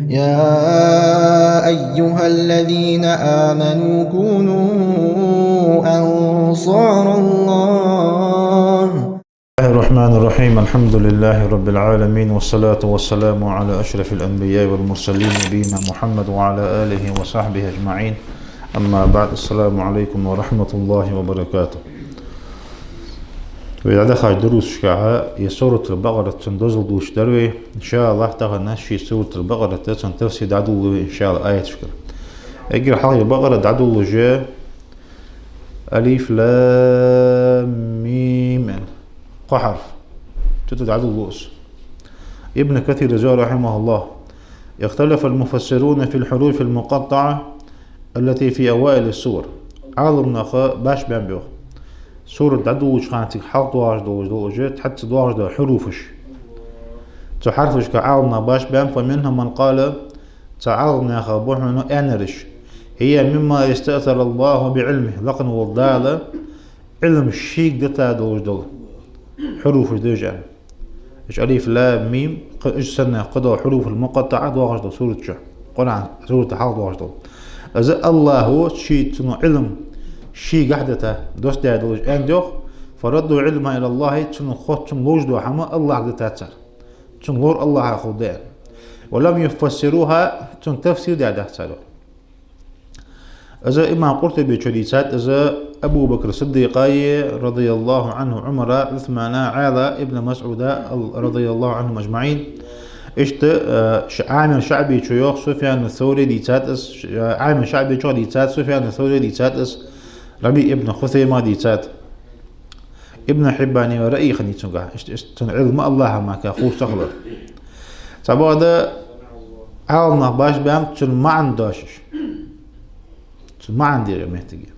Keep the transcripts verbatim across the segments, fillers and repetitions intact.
يا أيها الذين آمنوا كونوا أنصار الله. بسم الله الرحمن الرحيم. الحمد لله رب العالمين، والصلاة والسلام على أشرف الأنبياء والمرسلين، نبينا محمد وعلى آله وصحبه أجمعين. أما بعد، السلام عليكم ورحمة الله وبركاته. Вай дӀадахача дарсашка из Суратуль-Бакъарат, цун дозал дувцаш дар вай. Ин ша Аллахь, тахан ший Суратуль-Бакъарат, цун тафсир дӀадолалу вай, ин ша Аллахь, аяташкара. Эггара хьалха Бакъарат дӀадолалуш я: الم. Кхо хьарф. Цу тӀа дӀадолалу из. Ибн Касира йоах, رحمه الله: اختلف المفسرون في الحروف المقطعة التي في أوائل السور. Ӏаламнаха башха баьннаб йоах сурат дӀадолалуча хана цига хьалха доагӀаш долаш дола, уже цхьацца доагӀаш дола хьуруфаш. Цу хьарфашка Ӏаламнаха башха баьннаб. فمنهم من قال, цу Ӏаламнахах ба хьона аьннараш: هي مما استأثر الله بعلمه, лакха вола Дала Ӏилма шийга дита долаш дола хьуруфаш да уж, аьнна. Уж алиф, лам, мим, кхы уж санна кхыдола хьуруфуль-мукъаттаӀа доагӀаш дола сурат чу, Къуръан сурата хьалха доагӀаш дола. Из Аллахьа ший, цун Ӏилма шийгахьа дита, доссадаь долаш, аьннад йоах. فردوا العلم إلى الله, цун хо-, цун ловш дола хӀама Аллахьага дита цар. Цун лор Аллахьа хул да, аьнна. ولم يفسروها, цун тафсир даьдац цар йоах. Из имам Къуртубе чу дийцад, из Абу Бакр Сиддикъа, رضي الله عنه, Ӏумара, Ӏусмана, Ӏаьла, Ибн МасӀуда, رضي الله عنهم أجمعين. Иштта, э, Ш-, Ӏамир ШаӀби чу йоах, Суфьян ас-Саври дийцад из, Ш-, э, Ӏамир ШаӀби чу дийцад, Суфьян ас-Саври дийцад из, Рабиъ ибн Хусайма дийцад. Ибн Хьиббана раъй хиннай цунгахь, иштта, иштта цун Ӏилма Аллахьа мара хувцаш ца хилар. Цхьабакъда Ӏаламнах башха баьннаб цун маӀан доацаш. Цун маӀан дийша моттиг.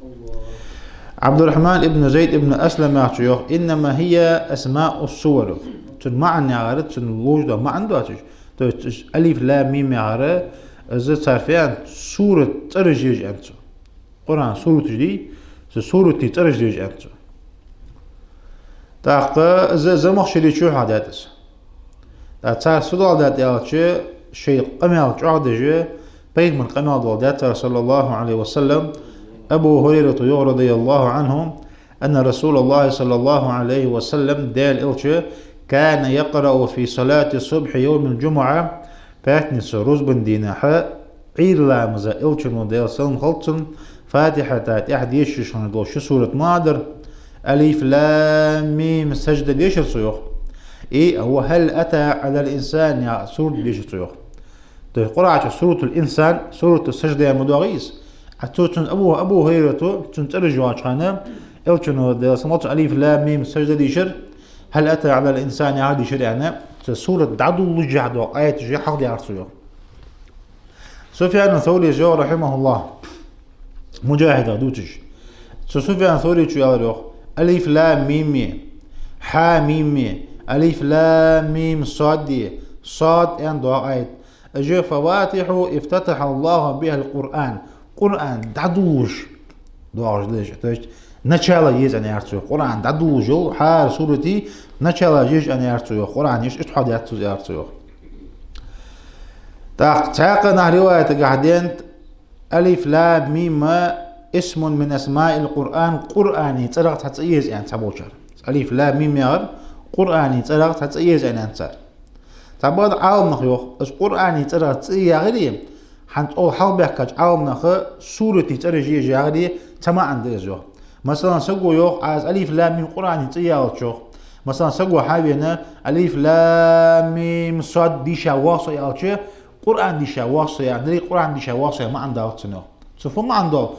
Ӏабдуррахьман ибн Зайд ибн Аслам яхачо йоах: إنما هي أسماء السور. Цун маӀан яхар, цун ловш дола маӀан доацаш. То есть алиф, лам, мим яхар, из цар фу аьннад, сурат цӀераш я уж, аьннад цо. Къуръан сураташ дий, цу суратий цӀераш я уж, аьннад цо. ТӀаккха из Замахшаре чу хьадаьд из. ТӀаккха цар фу доаладаьд аьлча, шоай къамаьл чӀоагӀдеш, пайхамара къамаьл доаладаьд цар, صلى الله عليه وسلم. Абу Хурайрата йоах, رضي الله عنه, أن رسول الله صلى الله عليه وسلم, Даьла Элча, كان يقرأ في صلاة الصبح يوم الجمعة, пятница рузбан дийнахьа, Ӏуйра ламаза Элчано, Даьла салам хилда цунна, Фатихьата тӀехьа дешаш хинна дола ши сурат ма дар, алиф, лам, мим, сажда дешар цо йоах. И وهل أتى على الإنسان яха сурат дешар цо йоах. То есть Къуръан чу Суратуль-Инсан, Суратус-Сажда ма доагӀий из. А цо цун Абу, Абу Хурайрата цун цӀераш йоагӀача хана, Элчано, Даьла салам хилда цунна, алиф, лам, мим, сажда дийшар, هل أتى على الإنسان яхар дийшар, аьнна, цу сурат дӀадолалуча хана доагӀа аяташ хьалха даьхар цо йоах. Суфьян ас-Саврис йоах, رحمه الله, МуджахӀидах дувцаш. Цу Суфьян ас-Саврийс аьлар йоах: алиф, лам, мим, хьа, мим, алиф, лам, мим, сод, сод аьнна доагӀа аят. Уж فواتح افتتح الله بها القرآن. Къуръан дӀадолалуш доагӀаш да уж. То есть начало я из, аьнна, яхар цо йоах. Къуръан дӀадолалуш йола хӀара суратий начало я уж, аьнна, яхар цо йоах. Къуръан иштта хьадаьд цо, яхар цо йоах. ТӀаккха цхьаькха нах риваятагахь денад: алиф, лам, мим اسم من أسماء القرآن, Къуръана цӀерах цхьа цӀи я из, аьннад цхьаболчар. Алиф, лам, мим яхар Къуръана цӀерах цхьа цӀи я из, аьннад цар. Цхьабакъда Ӏаламнаха йоах, из Къуръана цӀерах цӀи яхари, хӀанз оаха хьалхабаьхкача Ӏаламнаха суратий цӀераш я уж яхари, цхьа маӀан да из йоах. Масала, саго йоах, аз алиф, лам, мим Къуръана цӀи я аьлча йоах. Масала, саго хьавена, алиф, лам, мим, сод дийша воагӀа со аьлча, Къуръан дийша воагӀа со яхар, Къуръан дийша воагӀа со яхар маӀан далац цун йоах. Цун фу маӀан да?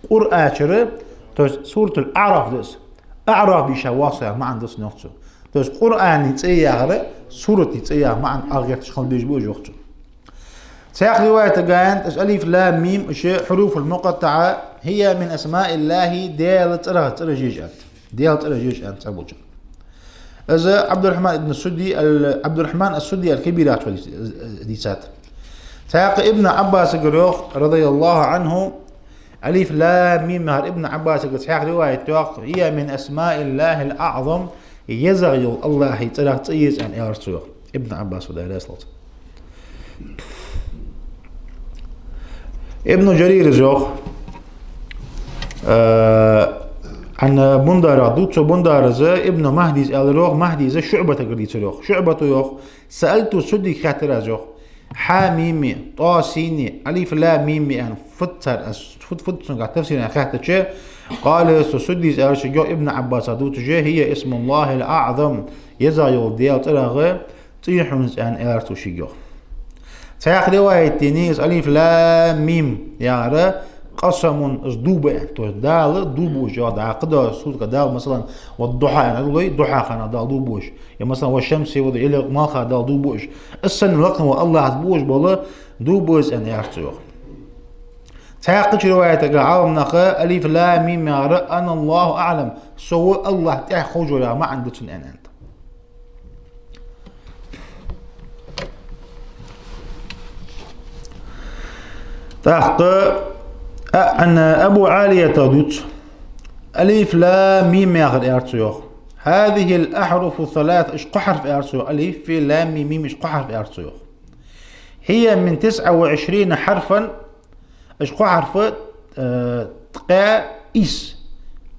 Къуръачара, то есть Суратуль-АӀраф да из. АӀраф дийша воагӀа со яхар маӀан да цун йоах цо. То есть Къуръана цӀи яхар суратий цӀи яха маӀан гӀерташ хила безаш ба уж йоах цо. Цхьаькха риваятагахь денад, уж алиф, лам, мим, уж хьуруфуль-мукъаттаӀа, هي من أسماء الله, Даьла цӀерах цӀераш я уж, аьннад. Даьла цӀераш я уж, аьннад цхьаболчар. Из Ӏабдуррахьман ибн Судди ал-, Ӏабдуррахьман ас-Судди аль-Кабир яхачо дийц-, дийцад. Цхьаькха Ибн Ӏаббасагара йоах, رضي الله عنه, алиф, лам, мим яхар Ибн Ӏаббасагара цхьаькха риваят йоах, هي من أسماء الله الأعظم, езагӀа йола Аллахьа цӀерах цӀи я из, аьнна, аьлар цо йоах. Ибн Ӏаббаса, Даьла раьза хилва цунна. Ибн Джарира йоах, э, Ӏан Бундарах дувц, цо Бундарас Ибн Махдис аьлар йоах, Махдис ШуӀбатагара дийцар йоах. ШуӀбата йоах: «سألت», Суддийга хаьттар аз йоах. Хьа мими, тӀо сини, алиф лам мими аьнна, фуд цар, аз фуд, фуд цунга тафсир аьнна хаьттача, къала, цу Суддийс аьлар шийга йоах, Ибн Ӏаббаса дувцаш: «هي اسم الله الأعظم», еза йола Даьла цӀерах цӀи я хьона из аьнна, аьлар цо шийга йоах. Цхьаькха риваят дийцад из: алиф лам мим яхар قسم, из дув ба аьнна. То есть Дала дув буаш йоах, дӀа кхыдола суртага Дала, масала, «والضحى» аьнна дулой, духьа хана Дала дув буаш. Е, масала, «والشمس وضحاها», или малха Дала дув буаш. Из санна лакха вола АллахӀа дув буаш бола дув ба из аьнна, аьлар цо йоах. Цхьаькха кхыча риваятага Ӏаламнаха алиф лам мим яхар «أنا الله أعلم», со ва АллахӀ тӀех ховш вар яха маӀан да цун аьнна, аьннад. ТӀаккха, а, Ӏан Абу Ӏалията дувц. Алиф лам мим яхар, аьлар цо йоах. «هذه الأحرف الثلاث», уж кхо хьарф, аьлар цо йоах. Алиф, лам, мим, мим, уж кхо хьарф, аьлар цо йоах. «هي من تسع وعشرين حرفا», уж кхо хьарф, э, ткъаь ийс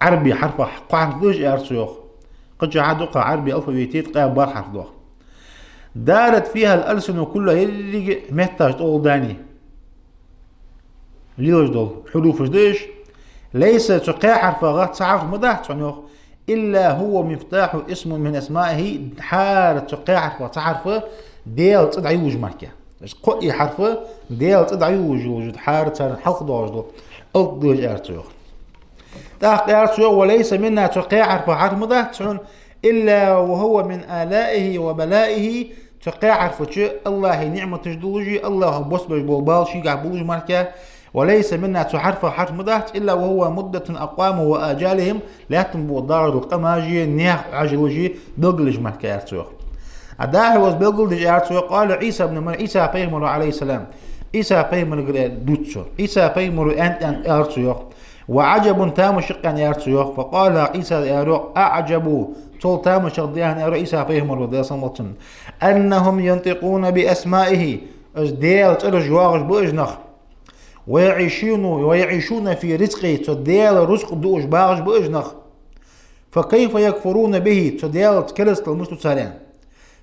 Ӏарбий хьарфех кхо хьарф да уж, аьлар цо йоах. Кхычахьа дукха Ӏарбий алфавите ткъаь барх хьарф доах. «دارت فيها الألسن كلها», еррига метташ тӀагӀолла даьнна лелаш дола хьуруфаш да уж. «ليس», цу кхаь хьарфагӀа цхьа хьарф ма дац хьона йоах, «إلا هو مفتاح اسم من أسمائه», хӀара цу кхаь хьарфагӀа цхьа хьарф Даьла цӀи дӀайолалуш мара. Уж кхо хьарф Даьла цӀи дӀайолалуш йола, хӀара царна хьалха доагӀаш дола алап да уж, аьлар цо йоах. ТӀаккха аьлар цо йоах: «وليس منها», цу кхаь хьарфагӀа хьарф ма дац хьона, «إلا وهو من آلائه وبلائه», цу кхаь хьарфа чу АллахӀа ниӀматаш долаш, АллахӀа бос беш бола бала шийгахь болаш мара. «وليس منها», цу хьарфагӀа хьарф ма дац, «إلا وهو مدة أقوامهم وآجالهم», лаьттан букъ дагӀаш дола къамаш, наьха Ӏаьжалаш белгалъеш мара, аьлар цо йоах. А дӀахо из белгалдеш, аьлар цо йоах: «قال عيسى ابن مريم», Ӏийса пайхамара, عليه السلام, Ӏийса пайхамарагара дувц цо. Ӏийса пайхамара аьннад, аьннад, аьлар цо йоах. «وعجب», тамашийна, аьннад, аьлар цо йоах. «فقال عيسى», Ӏийсас аьлар йоах: «أعجب», цул тамашийна да, аьннад, аьлар Ӏийса пайхамарагара, Даьла салам хилда цунна. «أنهم ينطقون بأسمائه», уж Даьла цӀераш йоагӀаш ба уж нах. «ويعيشون، ويعيشون في رزقه», цу Даьла рузкъа дуаш багӀаш ба уж нах. «فكيف يكفرون به», цу Даьлаца керастал мишта ду цар, аьнна.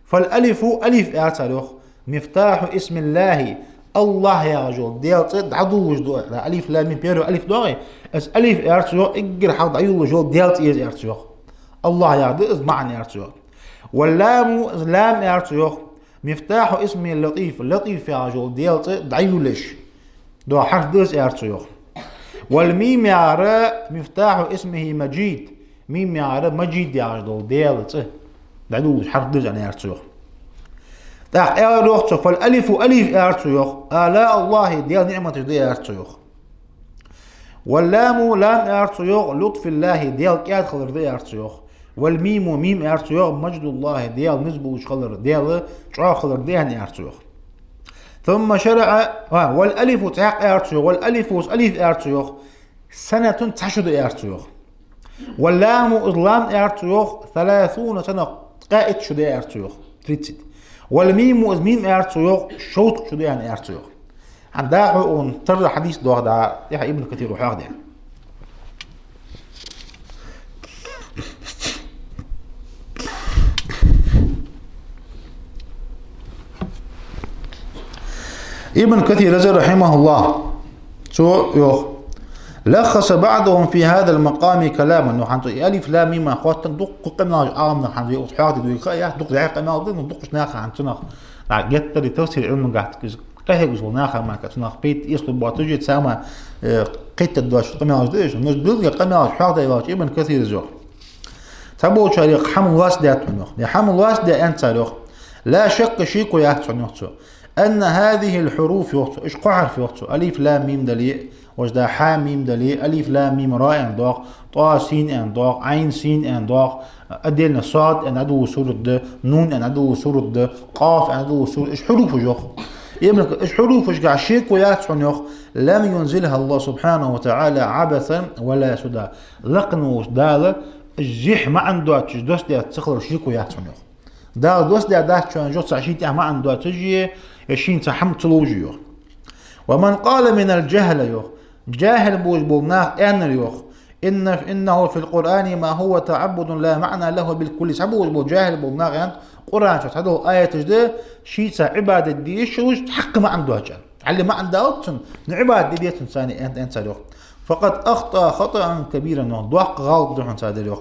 «فالألف», алиф, аьлар цар йоах, «مفتاح اسم الله», АллахӀ яхаш йола Даьла цӀи дӀадолалуш дола, алиф лам мим, первый алиф доагӀий, из алиф, аьлар цо йоах, эггара хьалха дӀайолалуш йола Даьла цӀи я из, аьлар цо йоах. АллахӀ яха да из маӀан, аьлар цо йоах. «واللام», из лам, аьлар цо йоах, «مفتاح اسمه اللطيف», ЛатӀиф яхаш йола Даьла цӀи дӀайолалуш дола хьарф да из, аьлар цо йоах. «والميم», яхар, «مفتاح اسمه المجيد», мим яхар Маджид яхаш дола Даьла цӀи дӀадолалуш хьарф да из, аьнна, аьлар цо йоах. ТӀаккха аьлар йоах цо: «فالألف», алиф, аьлар цо йоах, «آلاء الله», Даьла ниӀматаш да, аьлар цо йоах. «واللام», лам, аьлар цо йоах, «لطف الله», Даьла кӀаьда хилар да, аьлар цо йоах. «والميم», мим, аьлар цо йоах, «مجد الله», Даьла низ болаш хилар, Даьла чӀоагӀа хилар да, аьнна, аьлар цо йоах. «ثم شرع», а, «والألف», цхьаькха аьлар цо йоах, «والألف», из алиф, аьлар цо йоах, «سنة», цхьа шу да, аьлар цо йоах. «واللام», из лам, аьлар цо йоах, «ثلاثون سنة», ткъаь итт шу да, аьлар цо йоах, тридцать. «والميم», из мим, аьлар цо йоах, шовзткъа шу да, аьнна, аьлар цо йоах. ХӀанз дӀахо укхун тара хьадис доагӀа дӀа, тӀехьа Ибн Касира хьоахадаьд. Ибн Касира, رحمه الله, цо йоах: «لخص بعضهم في هذا المقام كلاما». Ну, хӀанз цо и алиф лам мима хоттаденна дукха къамаьлаш Ӏаламнаха хӀанз вай укхаза хьоахаде вайга ха яц, дукха дӀаьха къамаьл да, ну, дукхача наха хӀанз цунах, нах геттара тафсир Ӏилмангахь къахьегаш вола наха мара цунах пайда эца лургбоацаш, царна, э, кхетаде доацаш къамаьлаш да уж. Ну, уж билггала къамаьлаш хьоахадаь ваьлча Ибн Касира йоах: цхьаболчар ер хӀама лоацдаьд хьона, йоах. Ер хӀама лоацдаь, аьннад цар, йоах. «لا شك», шеко яц хьона, йоах цо, «أن هذه الحروف», йоах цо, уж кхо хьарф, йоах цо, алиф лам мим дале, вож да хьа мим дале, алиф лам мим ра аьнна доагӀа, тӀо син аьнна доагӀа, Ӏайн син аьнна доагӀа, отдельно сод аьнна дӀадолалу сурат да, нун аьнна дӀадолалу сурат да, къоф аьнна дӀадолалу сурат, уж хьуруфаш, йоах. Именно уж хьуруфашка шеко яц хьона, йоах, «لم ينزلها الله سبحانه وتعالى عبثا ولا سدى». Лакха волча Дала зехьа маӀан доацаш доссадаь ца хилар шеко яц хьона, йоах. Дала доссадаь дац шоана, йоах, цхьа ший тӀехьа маӀан доацаш, е шийна цхьа хӀама ца ловш, йоах. فمن قال من الجهلة, йоах, джахӀил болаш бола нах аьннар, йоах, إن، إنه في القرآن ما هو تعبد لا معنى له بالكل. Цхьаболаш бола джахӀил бола нах аьннад, Къуръан чу цхьадола аяташ да, шийца Ӏибадат де йиш йолаш, цхьаккха маӀан доацаш. Хьалла маӀан далац цун, но Ӏибадат де деза цунца, аьннад, аьннад цар, йоах. فقد أخطأ خطأ كبيرا, йоах, доккха гӀалат да хьона цо даьр, йоах.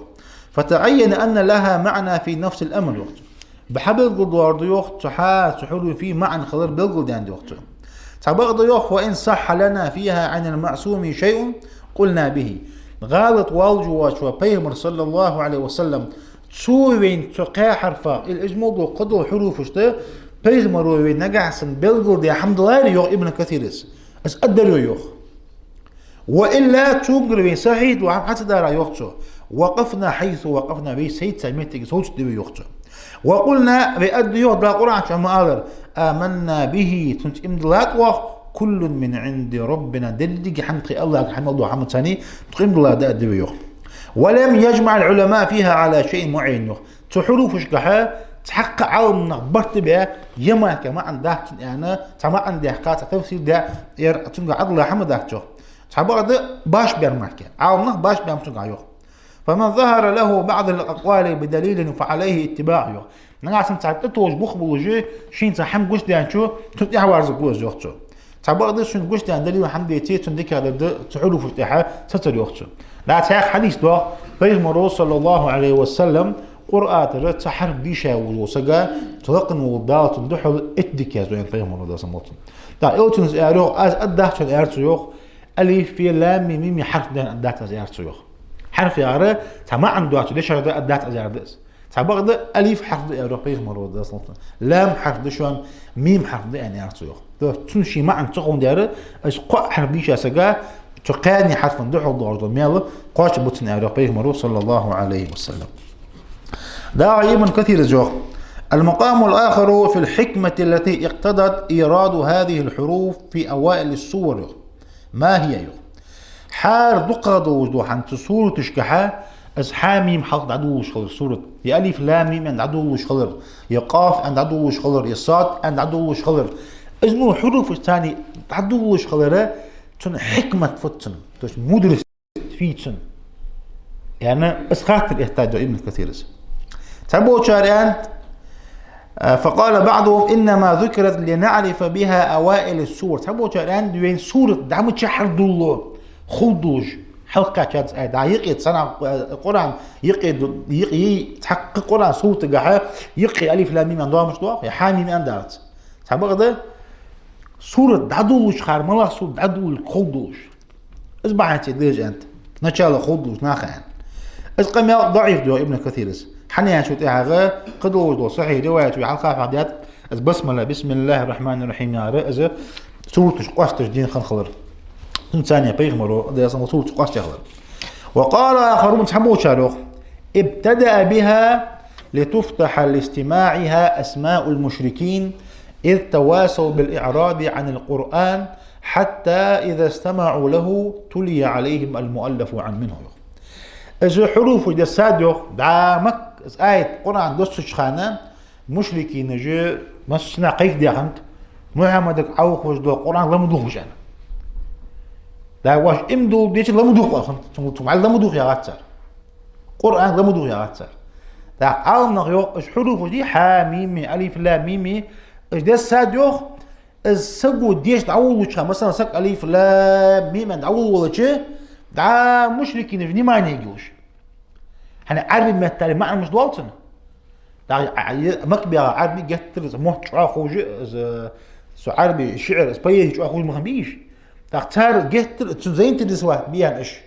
فتعين أن لها معنى في نفس الأمر, йоах цо. Бахьа белгалдоагӀар да, йоах цо, хьа, цу хьуруфий маӀан хилар белгалдаьннад, йоах цо. Цхьа бакъда, йоах: وإن صح لنا فيها عن المعصوم شيء قلنا به. ГӀалат волаш воацача пайхамара, صلى الله عليه وسلم, цо вайна цу кхаь хьарфах, или из мо дола кхыдола хьуруфашта пайхамаро вайна нагахьа санна белгалдаь хӀама даларе, йоах Ибн Касира, из аргдар вай, йоах. وإلا, цунгара вайна сахьихь дола хӀама хьа ца даьра, йоах цо, وقفنا حيث وقفنا, вай сайца моттиг совцаргда вай, йоах цо. وقلنا, вай аргда, йоах, Дала Къуръан чу ма аллара: آمنا به, цунца иман диллад оаха, كل من عند ربنا, деррига хӀама тха АллахӀагара хӀама дола хӀама цани тха иман диллад, аргда вай, йоах. ولم يجمع العلماء فيها على شيء معين, йоах. Цу хьуруфашкахьа цхьаккха Ӏаламнах барт баь, е мара маӀан дац цун аьнна, цхьа маӀан даьккха, цхьа тафсир даь, ер цунгахьа Ӏадала хӀама дац, йоах. Цхьа бакъда башха баьр мара. Ӏаламнах башха баьннаб цунгахьа, йоах. فمن ظهر له بعض الأقوال بدليل فعليه اتباع, йоах. Нагахьа санна цхьа тӀатолаш бух болаш, шийна цхьа хӀама гучадаьнначо, цунна тӀехьа верзаргва из, йоах цо. Цхьа бакъда шийна гучадаьнна далил хӀама деце, цунна дикагӀа дар да цу хьуруфашта тӀехьа цацар, йоах цо. ДӀа цхьаькха хьадис доагӀа, пайхамаро, صلى الله عليه وسلم, Къуръан тӀара цхьа хьарф дийша волча сага, цу лакхе вола Дала цунна духьал итт дика язду, аьннад пайхамаро, Даьла салам хилда цунна. ТӀаккха элчано аьлар, йоах, аз аргдац хьона, аьлар цо, йоах, алиф, лам, мим, мим хьарф да аьнна аргдац аз, аьлар цо, йоах. Хьарф яхар цхьа маӀан доацача дешах да, аргдац аз, аьлар да из. Цхьа бакъда алиф хьарф да, аьлар пайхамаро, Даьла салам хилда цунна. Лам хьарф да шоана, мим хьарф да, аьнна, аьлар цо, йоах. То есть цунна ший маӀан ца ховндаь, из кхо хьарф дийша сага цу кхаьнне хьарфан духьал доагӀаш дола маьл кхоачаргба цунна, аьлар пайхамаро, صلى الله عليه وسلم. ДӀахо Ибн Касира йоах: المقام الآخر في الحكمة التي اقتضت إيراد هذه الحروف في أوائل السور, йоах. ما هي, йоах. ХӀара дукхагӀа долаш дола хӀама цу сураташкахьа, из хьа-мим хьалха дӀадолалуш хилар сурат, е алиф-лам-мим аьнна дӀадолалуш хилар, е къаф аьнна дӀадолалуш хилар, е сад аьнна дӀадолалуш хилар. Из мо хьуруфаш царна дӀадолалуш хилара цун хьикмат фуд цун, то есть мудрость фуд цун, аьнна, из хаттар эттад, йоах, Ибн Касира. Цхьаболчар аьннад, а, فقال بعضهم إنما ذكرت لنعرف بها أوائل السور. Цхьаболчар аьннад, вайна сурат дӀа мичахьара долалу ховргдолаш, хьалхарча аятаца, дӀа юкъе цхьан, а, Къуръан юкъе ду-, юкъе, цхьаккха Къуръан суратагахьа юкъе алиф-лам-мим аьнна доагӀаш доагӀа, е хьа-мим аьнна доагӀац. Цхьа бакъда сурат дӀадолалуча хана малагӀа сурат дӀадолалургва ховргдолаш. Из бахьан долаш да из, аьннад, начало ховргдолаш наха, аьнна. Из къамаьл даӀиф да, йоах Ибн Касира. ХӀана аьлча тӀехьагӀа кхыдола сахьихь риваят вай хьалха хьоахадаьд, из басмала, بسم الله الرحمن الرحيم яхар, из сураташ къоасташ дийна хинна хилар. Цунца пайхамаро, Даьла салам хилда цунна, сураташ къоастаяь хилар. وقال آخرون, цхьаболчар йоах: ابتدأ بها لتفتح لاستماعها أسماء المشركين إذ تواسوا بالإعراض عن القرآن حتى إذا استمعوا له تلي عليهم المؤلف عن منه, йоах. Из хьуруфаш дессад, йоах, дӀа Мак-, из аят Къуръан доссача хана мушрикинаша массанахьа кхайкадаь хиннад, Мухьаммадага Ӏовхаш дола Къуръан ла ма дувгӀа уж, аьнна. ДӀа уж иман дуллаш деча ла ма дувгӀа оаха, цунга, цунга ла ма дувгӀа яхад цар. Къуръан ла ма дувгӀа яхад цар. ТӀаккха Ӏаламнаха йоах, уж хьуруфаш дий, хьа-мим, алиф-лам-мим, уж дессад, йоах, из саго деша дӀаволалуча хана, масала, саг алиф-лам-мим аьнна дӀаволавелча, дӀа мушрикина внимание йолаш. ХӀана, Ӏарбий меттала маӀан мишта доал цун? ДӀа, а, а, Мак бегӀа Ӏарбий геттара из мотт чӀоагӀа ховш, из, цу Ӏарбий шиӀр, из поэзи чӀоагӀа ховш ма хиннабий уж. ТӀаккха цар геттара цунна заинтересовать бе аьнна уж.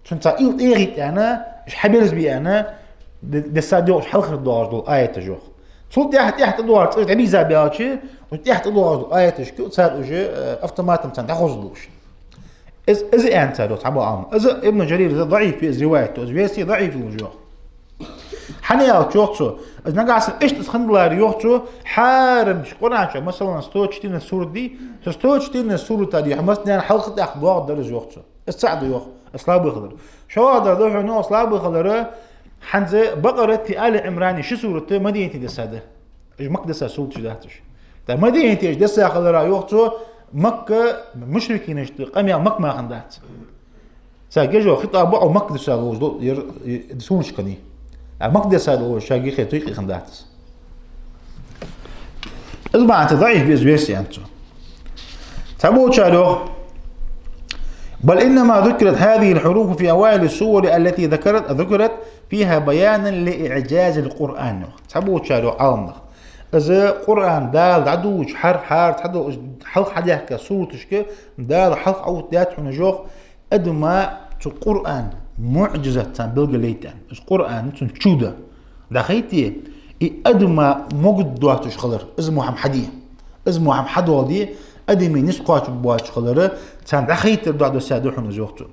Цунца уйла тӀехӀийтта аьнна, уж хьаберзабе аьнна, де-, дессад, йоах, уж хьалхара доагӀаш дола аяташ, йоах. Цул тӀехьа, тӀехьа тӀадоагӀар цӀераш дӀабийза баьлча, уж тӀехьа тӀадоагӀаш дола аяташка цар уже, э, автоматом царна дӀахозаргда уж. Из, из аьннад цар, йоах, цхьабола Ӏаламнаха. Из Ибн Джарира даӀиф я из риваят, из версия даӀиф я уж, йоах. ХӀана аьлча, йоах цо, из нагахьа санна иштта из хиннадаларе, йоах цо, хьарамча Къуръан чу, масала, сто четырнадцать сурат дий, цу сто четырнадцать сурата дий, хьа массанена хьалха тӀаккха доагӀаргдар из, йоах цо. Из цаӀ да, йоах, из слабый хилар. ШоллагӀдар да хьона, йоах, слабый хилар, хӀанз Бакъарати Али Ӏимрани ши сурат Мадинате дессад. Уж Макка десса сураташ дац уж. ТӀаккха Мадинате уж десса хилара, йоах цо, Макка мушрикинашта къамаьл Макка мара хиннадац. Цар гешт йола хитӀаб Ӏо Макка дисса долаш да, ер, э, суннаташка хиннай. А Макка дисса долаш шоай гехе тӀакхийха хиннадац из. Из маӀан да, даӀиф я из версия аьннад цо. Цхьаболчар йоах: بل إنما ذكرت هذه الحروف في أوائل السور التي ذكرت، ذكرت فيها بيانا لإعجاز القرآن, йоах. Цхьаболчар йоах Ӏаламнаха: из Къуръан Дала дӀадолалуча хьарф-хьарфаца хьадоал-, хьалха хьадаьхка сураташка Дала хьалха Ӏоттадаьд хьона, йоах, адама цу Къуръана муӀжизат царна белгалъяйта аьнна. Из Къуръан цун чудо дӀахайта, из адама могадоацаш хилар, из мо хӀама хьаде, из мо хӀама хьадоаладе, адама низ кхоачаргбоацаш хилар царна дӀахайтар духьа доссадаьд хьона из, йоах цо.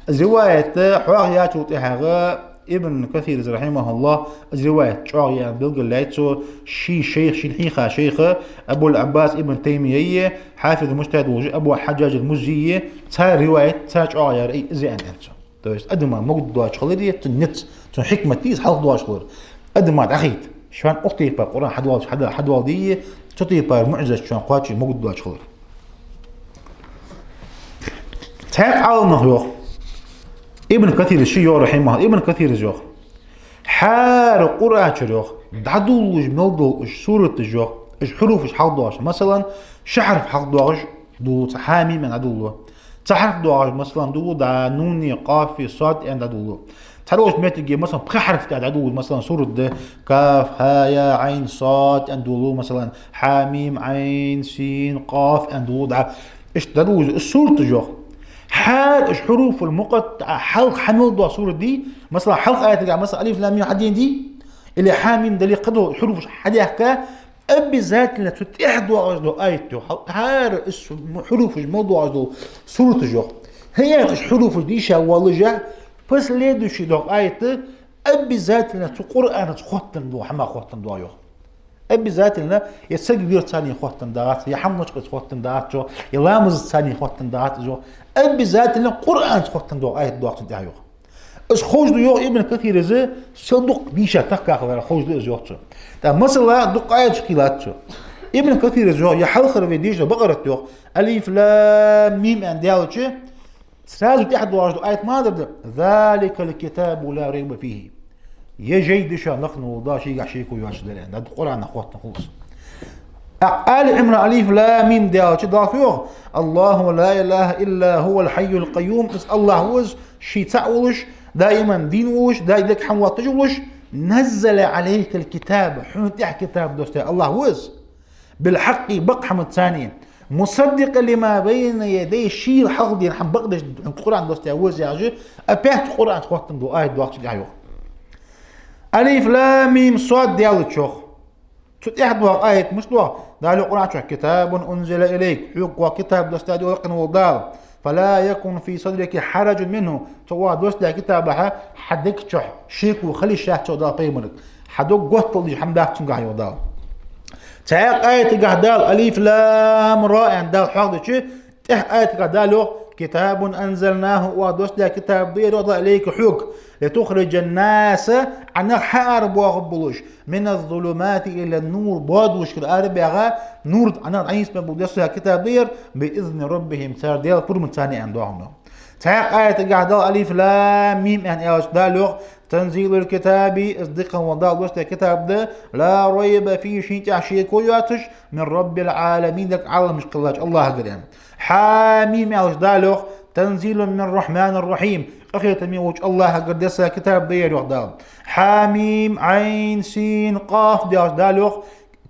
Из риваят хьоахаяьчул тӀехьагӀа Ибн Касира, рахьимахӀуллахӀ, из риваят чӀоагӀа я аьнна белгалъяьй цо ший шайх, шийна хьийха шайх Абул-Ӏаббас Ибн Таймияс, хьафиз-мужтахӀид волча Абу Хьаджадж ал-Миззис, цар риваят, цар чӀоагӀа яр из я аьннад цо. То есть адама могадоацаш хилар, цун низ, цун хьикмат да из хьалха доацаш хилар. Адама дӀахайта, шоана укх тайпара Къуръан хьадоаладе, хьада-, хьадоаладе, цу тайпара муӀжизат шоана кхоачаш, могадоацаш хилар. Цхьаькха Ӏаламнаха йоах, Ибн Касира ше йоах, рахьимахӀуллахӀ, Ибн Касира йоах: хӀара Къуръан чура, йоах, дӀадолалуш мел дола уж сураташ, йоах, уж хьуруфаш хьалха доагӀаш, масала, ши хьарф хьалха доагӀаш долалу, цхьа хьа-мим аьнна дӀадолалу. Цхьа хьарф доагӀаш, масала, долалу дӀа нуни, къафи, соди аьнна дӀадолалу. Цхьадолча моттиге, масала, пхи хьарф тӀа дӀадолалу, масала, сурат да: каф, хӀа, я, Ӏайн, сод аьнна долалу, масала, хьа-мим, Ӏайн, син, къаф аьнна долалу дӀа. Иштта дӀадолалу уж сураташ, йоах. ХӀара уж хьуруфул мукъаттаӀа хьалха хьа мел доагӀа сурат дий, масала, хьалха аятагахь, масала, алиф-лам-мим хьадена дий, или хьа-мим дале кхыдола хьуруфаш хьадаьхка, обязательно цу тӀехьа доагӀаш дола аят, йоах. ХӀара уж хьуруфаш мел доагӀаш дола сураташ, йоах. ХӀара уж хьуруфаш дийша воаллашехь, последующий доагӀа аят обязательно цу Къуръанаца хоттаденна дола хӀама хоттаденна доагӀа, йоах. Обязательно е саг вирца хоттаденна дац, е хӀамашкаца хоттаденна дац, йоах, е ламазаца хоттаденна дац, йоах. Обязательно Къуръанаца хоттаденна доагӀа аят доагӀа цу тӀехьа, йоах. Из ховш да, йоах Ибн Касира, из сел дукха дийша тахка хилар ховш да из, йоах цо. ТӀаккха масала дукха аяташ кхийллад цо. Ибн Касира из йоах, е хьалхара вай дийша Бакъарат, йоах, алиф-лам-мим аьнна даьлча, сразу тӀехьа доагӀаш дола аят мадар да: ذلك الكتاب لا ريب فيه. Ер жай да шоана лакхвенна вола Дала шийгахь шеко йоацаш дар аьнна, дӀа Къуръанах хоттаденна хул из. ТӀаккха Али Ӏимран, алиф-лам-мим даьлча, Дала фу йоах: الله لا إله إلا هو الحي القيوم. Из АллахӀ ва из, ше цаӀ волаш, даиман дийна волаш, даим дика хӀама латташ волаш, نزل عليك الكتاب, хьона тӀехьа китаб доссадаь АллахӀ ва из, بالحق, бакъ хӀамаца, مصدقا لما بين يديه, шийла хьалха дена хӀама бакъдеш Къуръан доссадаь ва из, яхаш, опять Къуръанаца хоттаденна дола аят доагӀа цу тӀехьа, йоах. Алиф-лам-мим-сод даьлча, йоах, цу тӀехьа доагӀа аят мишта доагӀа? Дала йоах Къуръан чу: كتاب أنزل إليك, хьога кхоачаш китаб доссадаьд вай лакхвенна волча Дала, فلا يكن في صدرك حرج منه, цу вай доссадаьча китабах хьа дега чу шеко хилийта, йоах Дала пайхамарга. Хьа дог готтал деш хӀама дац цунгахь, йоах Дала. Цхьаькха аятагахь Дала алиф-лам-ра аьнна Дала хьоахадича, тӀехьа аятагахь Дала йоах: كتاب أنزلناه, вай доссадаь китаб да ер, йоах Дала, إليك, хьога, لتخرج الناس, Ӏа нах хьаарабоахаргболаш, من الظلمات إلى النور, боадалашкара арабаьха, нур тӀа Ӏа нах дӀанийсбергболаш доссадаь китаб да ер, بإذن ربهم, цар Даьла пурамца аьнна доагӀа. Цхьаькха аятагахь Дала алиф-лам-мим аьнна аьлча, Дала йоах: تنزيل الكتاب, из дикагӀа вола Дала доссадаь китаб да, لا ريب فيه, шийна тӀехь шеко йоацаш, من رب العالمين, дика Ӏаламаш кхеллача АллахӀагара. Хьа-мим аьлча, Дала йоах: تنزيل من الرحمن الرحيم, къахетаме волча АллахӀагара доссадаь китаб да ер, йоах Дала. Хьа-мим-Ӏайн-Син Къаф аьлча, Дала йоах: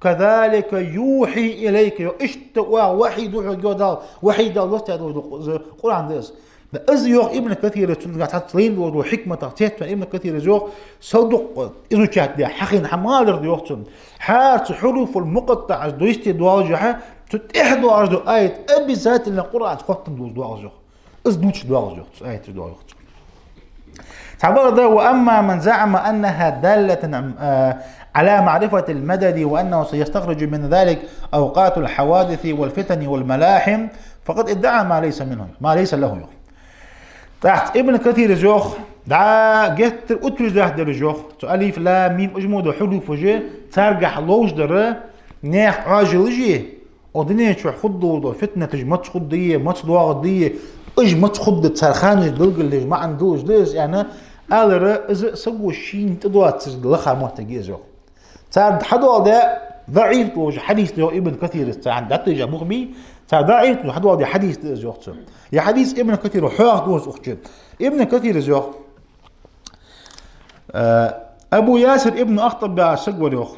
كذلك يوحي إليك, йоах, иштта оаха вахьи ду хьога, йоах Дала, вахьи Дала доссадаь дола Къуръан да из. Из, йоах Ибн Касира, цунга цхьацца лайна долаш дола хьикматах цецваьнна Ибн Касира из, йоах, сел дукха изучать даь, хьахийна хӀама ма дарра, йоах цо. ХӀара цу хьуруфул мукъаттаӀаш доссадаь доаллашехь, цу тӀехьа доагӀаш дола аят обязательно Къуръанаца хоттаденна долаш доагӀа из, йоах. Из дувцаш доагӀа из, йоах цо, аяташ доагӀа, йоах цо. Цхьабакъда: وأما من زعم أنها دالة على معرفة المدد وأنه سيستخرج من ذلك أوقات الحوادث والفتن والملاحم فقد ادعى ما ليس منه، ما ليس له, йоах. ТӀаккха Ибн Касира из, йоах, дӀа геттара утверждать даьр из, йоах, цу алиф-лам-мим, уж мо дола хьуруфаш, царгахь ловш дар, наьха Ӏоажалаш, Укх дунен чу хургдола фитнаташ маца хургда, маца доагӀаргда, уж маца хургда, цар ханаш белгалдеш, маӀан долаш да из, аьнна, алар, из саго шийна тӀадоацаш лаха моттиг я из, йоах. Цар хьадоаладаь даӀиф долаш хьадис да, йоах Ибн Касира, царна дӀатӀадежа бух бий, цар даӀиф долаш хьадоаладаь хьадис да из, йоах цо. Ер хьадис Ибн Касира хьоахаду из укх чу. Ибн Касира йоах, э, Абу Ясир ибн Ахтаб яхаш саг вар, йоах.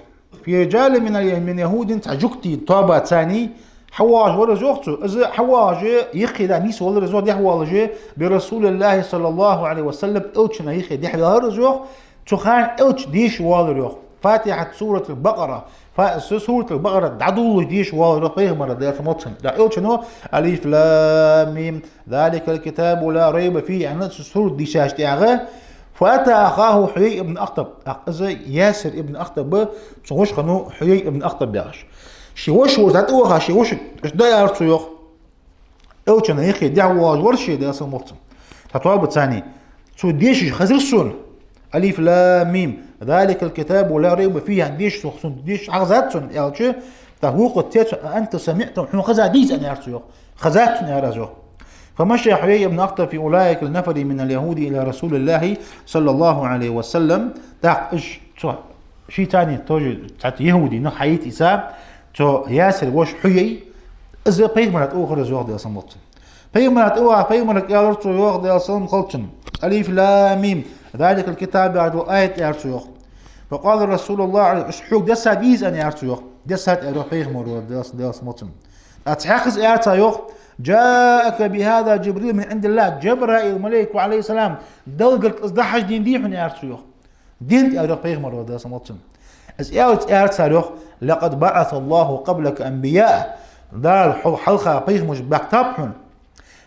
في رجال من ال-، من اليهود, цхьа жугтий тоаба царний хьавоагӀаш вар из, йоах цо. Из хьавоагӀаш, юххе дӀа нийсвелар из, йоах, дехьавоалаш, برسول الله صلى الله عليه وسلم, Элчана юххе дехьавелар из, йоах. Цу хана Элча деша воаллар, йоах, فاتحة سورة البقرة, фа-, с-, Суратуль-Бакъара дӀадоладеш деша воаллар, йоах, пайхамара, Даьла салам хилда цунна. ТӀаккха Элчано: ألف لام ميم ذلك الكتاب لا ريب فيه, аьнна, цу сурат дийшача тӀехьагӀа, فأتى أخاه حيي بن أخطب. ТӀаккха из Ясир ибн Ахтаб, цун воша хиннав Хьуяй ибн Ахтаб яхаш. Ший воша волча дӀатӀаваха, ший вошага: «Иштта да, — аьлар цо, йоах, — Элчана юххе дехьавоагӀаш вар ше, Даьла салам хилда цунна, цхьа тоаба царний. Цо дешаш хезар сона: ألف لام ميم ذلك الكتاب لا ريب فيه, аьнна, дешаш сона, сона дешаш хьахезад сона», — аьлча, тӀаккха вокхо тӀаэцар: «أأنت سمعته, хьона хезадий из?» — аьнна, аьлар цо, йоах. «Хезад сона», — аьлар из, йоах. فمشى حيي بن أخطب في أولئك النفر من اليهود إلى رسول الله صلى الله عليه وسلم. ТӀаккха уж цу шийцарний тоже цхьацца яхӀуди нах хьаийца, цу Ясира воша Хьуяй, из пайхамара тӀавахар из, йоах, Даьла салам хилда цунна. Пайхамара тӀаваха, пайхамарга аьлар цо, йоах, Даьла салам хилда цунна: «ألف لام ميم ذلك الكتاب», — яхаш дола аят, аьлар цо, йоах. «فقال رسول الله عليه», «Иштта хьога дессадий из?» — аьнна, аьлар цо, йоах. «Дессад», — аьлар, йоах, пайхамара, Даьла, Даьла салам хилда цунна. ТӀаккха цхьаькхаза аьлар цар, йоах: «جاءك بهذا جبريل من عند الله», Джабраил малайко, عليه السلام, Далла гарга из дӀахьажденадий хьона, аьлар цо, йоах. «Денад», — аьлар, йоах, пайхамара, Даьла салам хилда цунна. Из аьлча, аьлар цар, йоах: «لقد بعث الله قبلك أنبياء», Дала хьол хьалха пайхамараш баьхкаб хьона.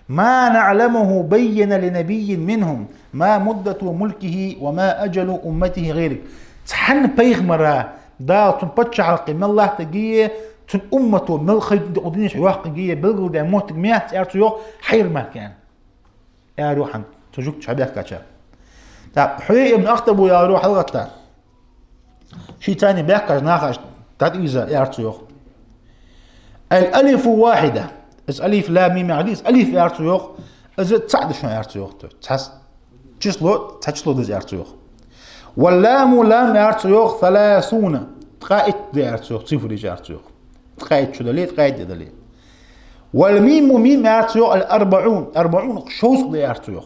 «ما نعلمه بين لنبي منهم ما مدة ملكه وما أجل أمته غيرك». Цхьанне пайхамара Дала цун паччахьалкхе мел латтаргья, цун уммато мел ха йоаккхаргья, укх дунен чу йоаккхаргья белгалдаь моттиг ма яц, аьлар цо, йоах, хьайра мара, аьнна, аьлар, йоах, хӀанз цу жугташа хьабаьхкача. ТӀаккха Хьуяй ибн Ахтабо аьлар, йоах, хьалгӀатта шийцарний баьхкача наха иштта дӀатӀавийрза, аьлар цо, йоах: «الألف واحدة». Из алиф, лам, мим яхар дий, из алиф, аьлар цо, йоах, из цаӀ да шоана, аьлар цо, йоах. То есть цхьа число, цхьа число да из, аьлар цо, йоах. «واللام», лам, аьлар цо, йоах, «ثلاثون», ткъаь итт да, аьлар цо, йоах, цифраш, аьлар цо, йоах. Ткъаь итт чу дале, ткъаь итт де дале. «والميم», мим, аьлар цо, йоах, «الأربعون», «أربعون», шовзткъа да, аьлар цо, йоах.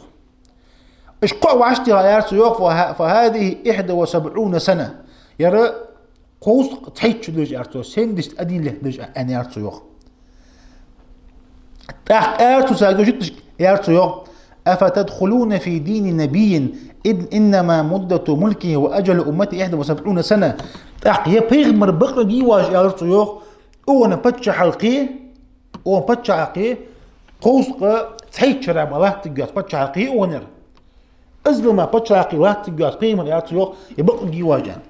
Уж кхоъ вӀаштӀехьа, аьлар цо, йоах, «فه-، فهذه إحدى وسبعون سنة». Ер кховзткъа цхьайтта шу да уж, аьлар цо, семьдесят один лет да уж, аьнна, аьлар цо, йоах. ТӀаккха аьлар цо царга, жугташка аьлар цо, йоах: «أفتدخلون في دين نبي إن-، إنما مدة ملكه وأجل أمته إحدى وسبعون سنة». ТӀаккха ер пайхамар бакъ гий оаш, аьлар цо, йоах, укхун паччахьалкхе, укхун паччахьалкхе кховзткъа цхьайтта шера мара латтаргья паччахьалкхе укхунера. Иззал мара паччахьалкхе латтаргья пайхамар, аьлар цо, йоах, ер бакъ гий оаш, аьнна.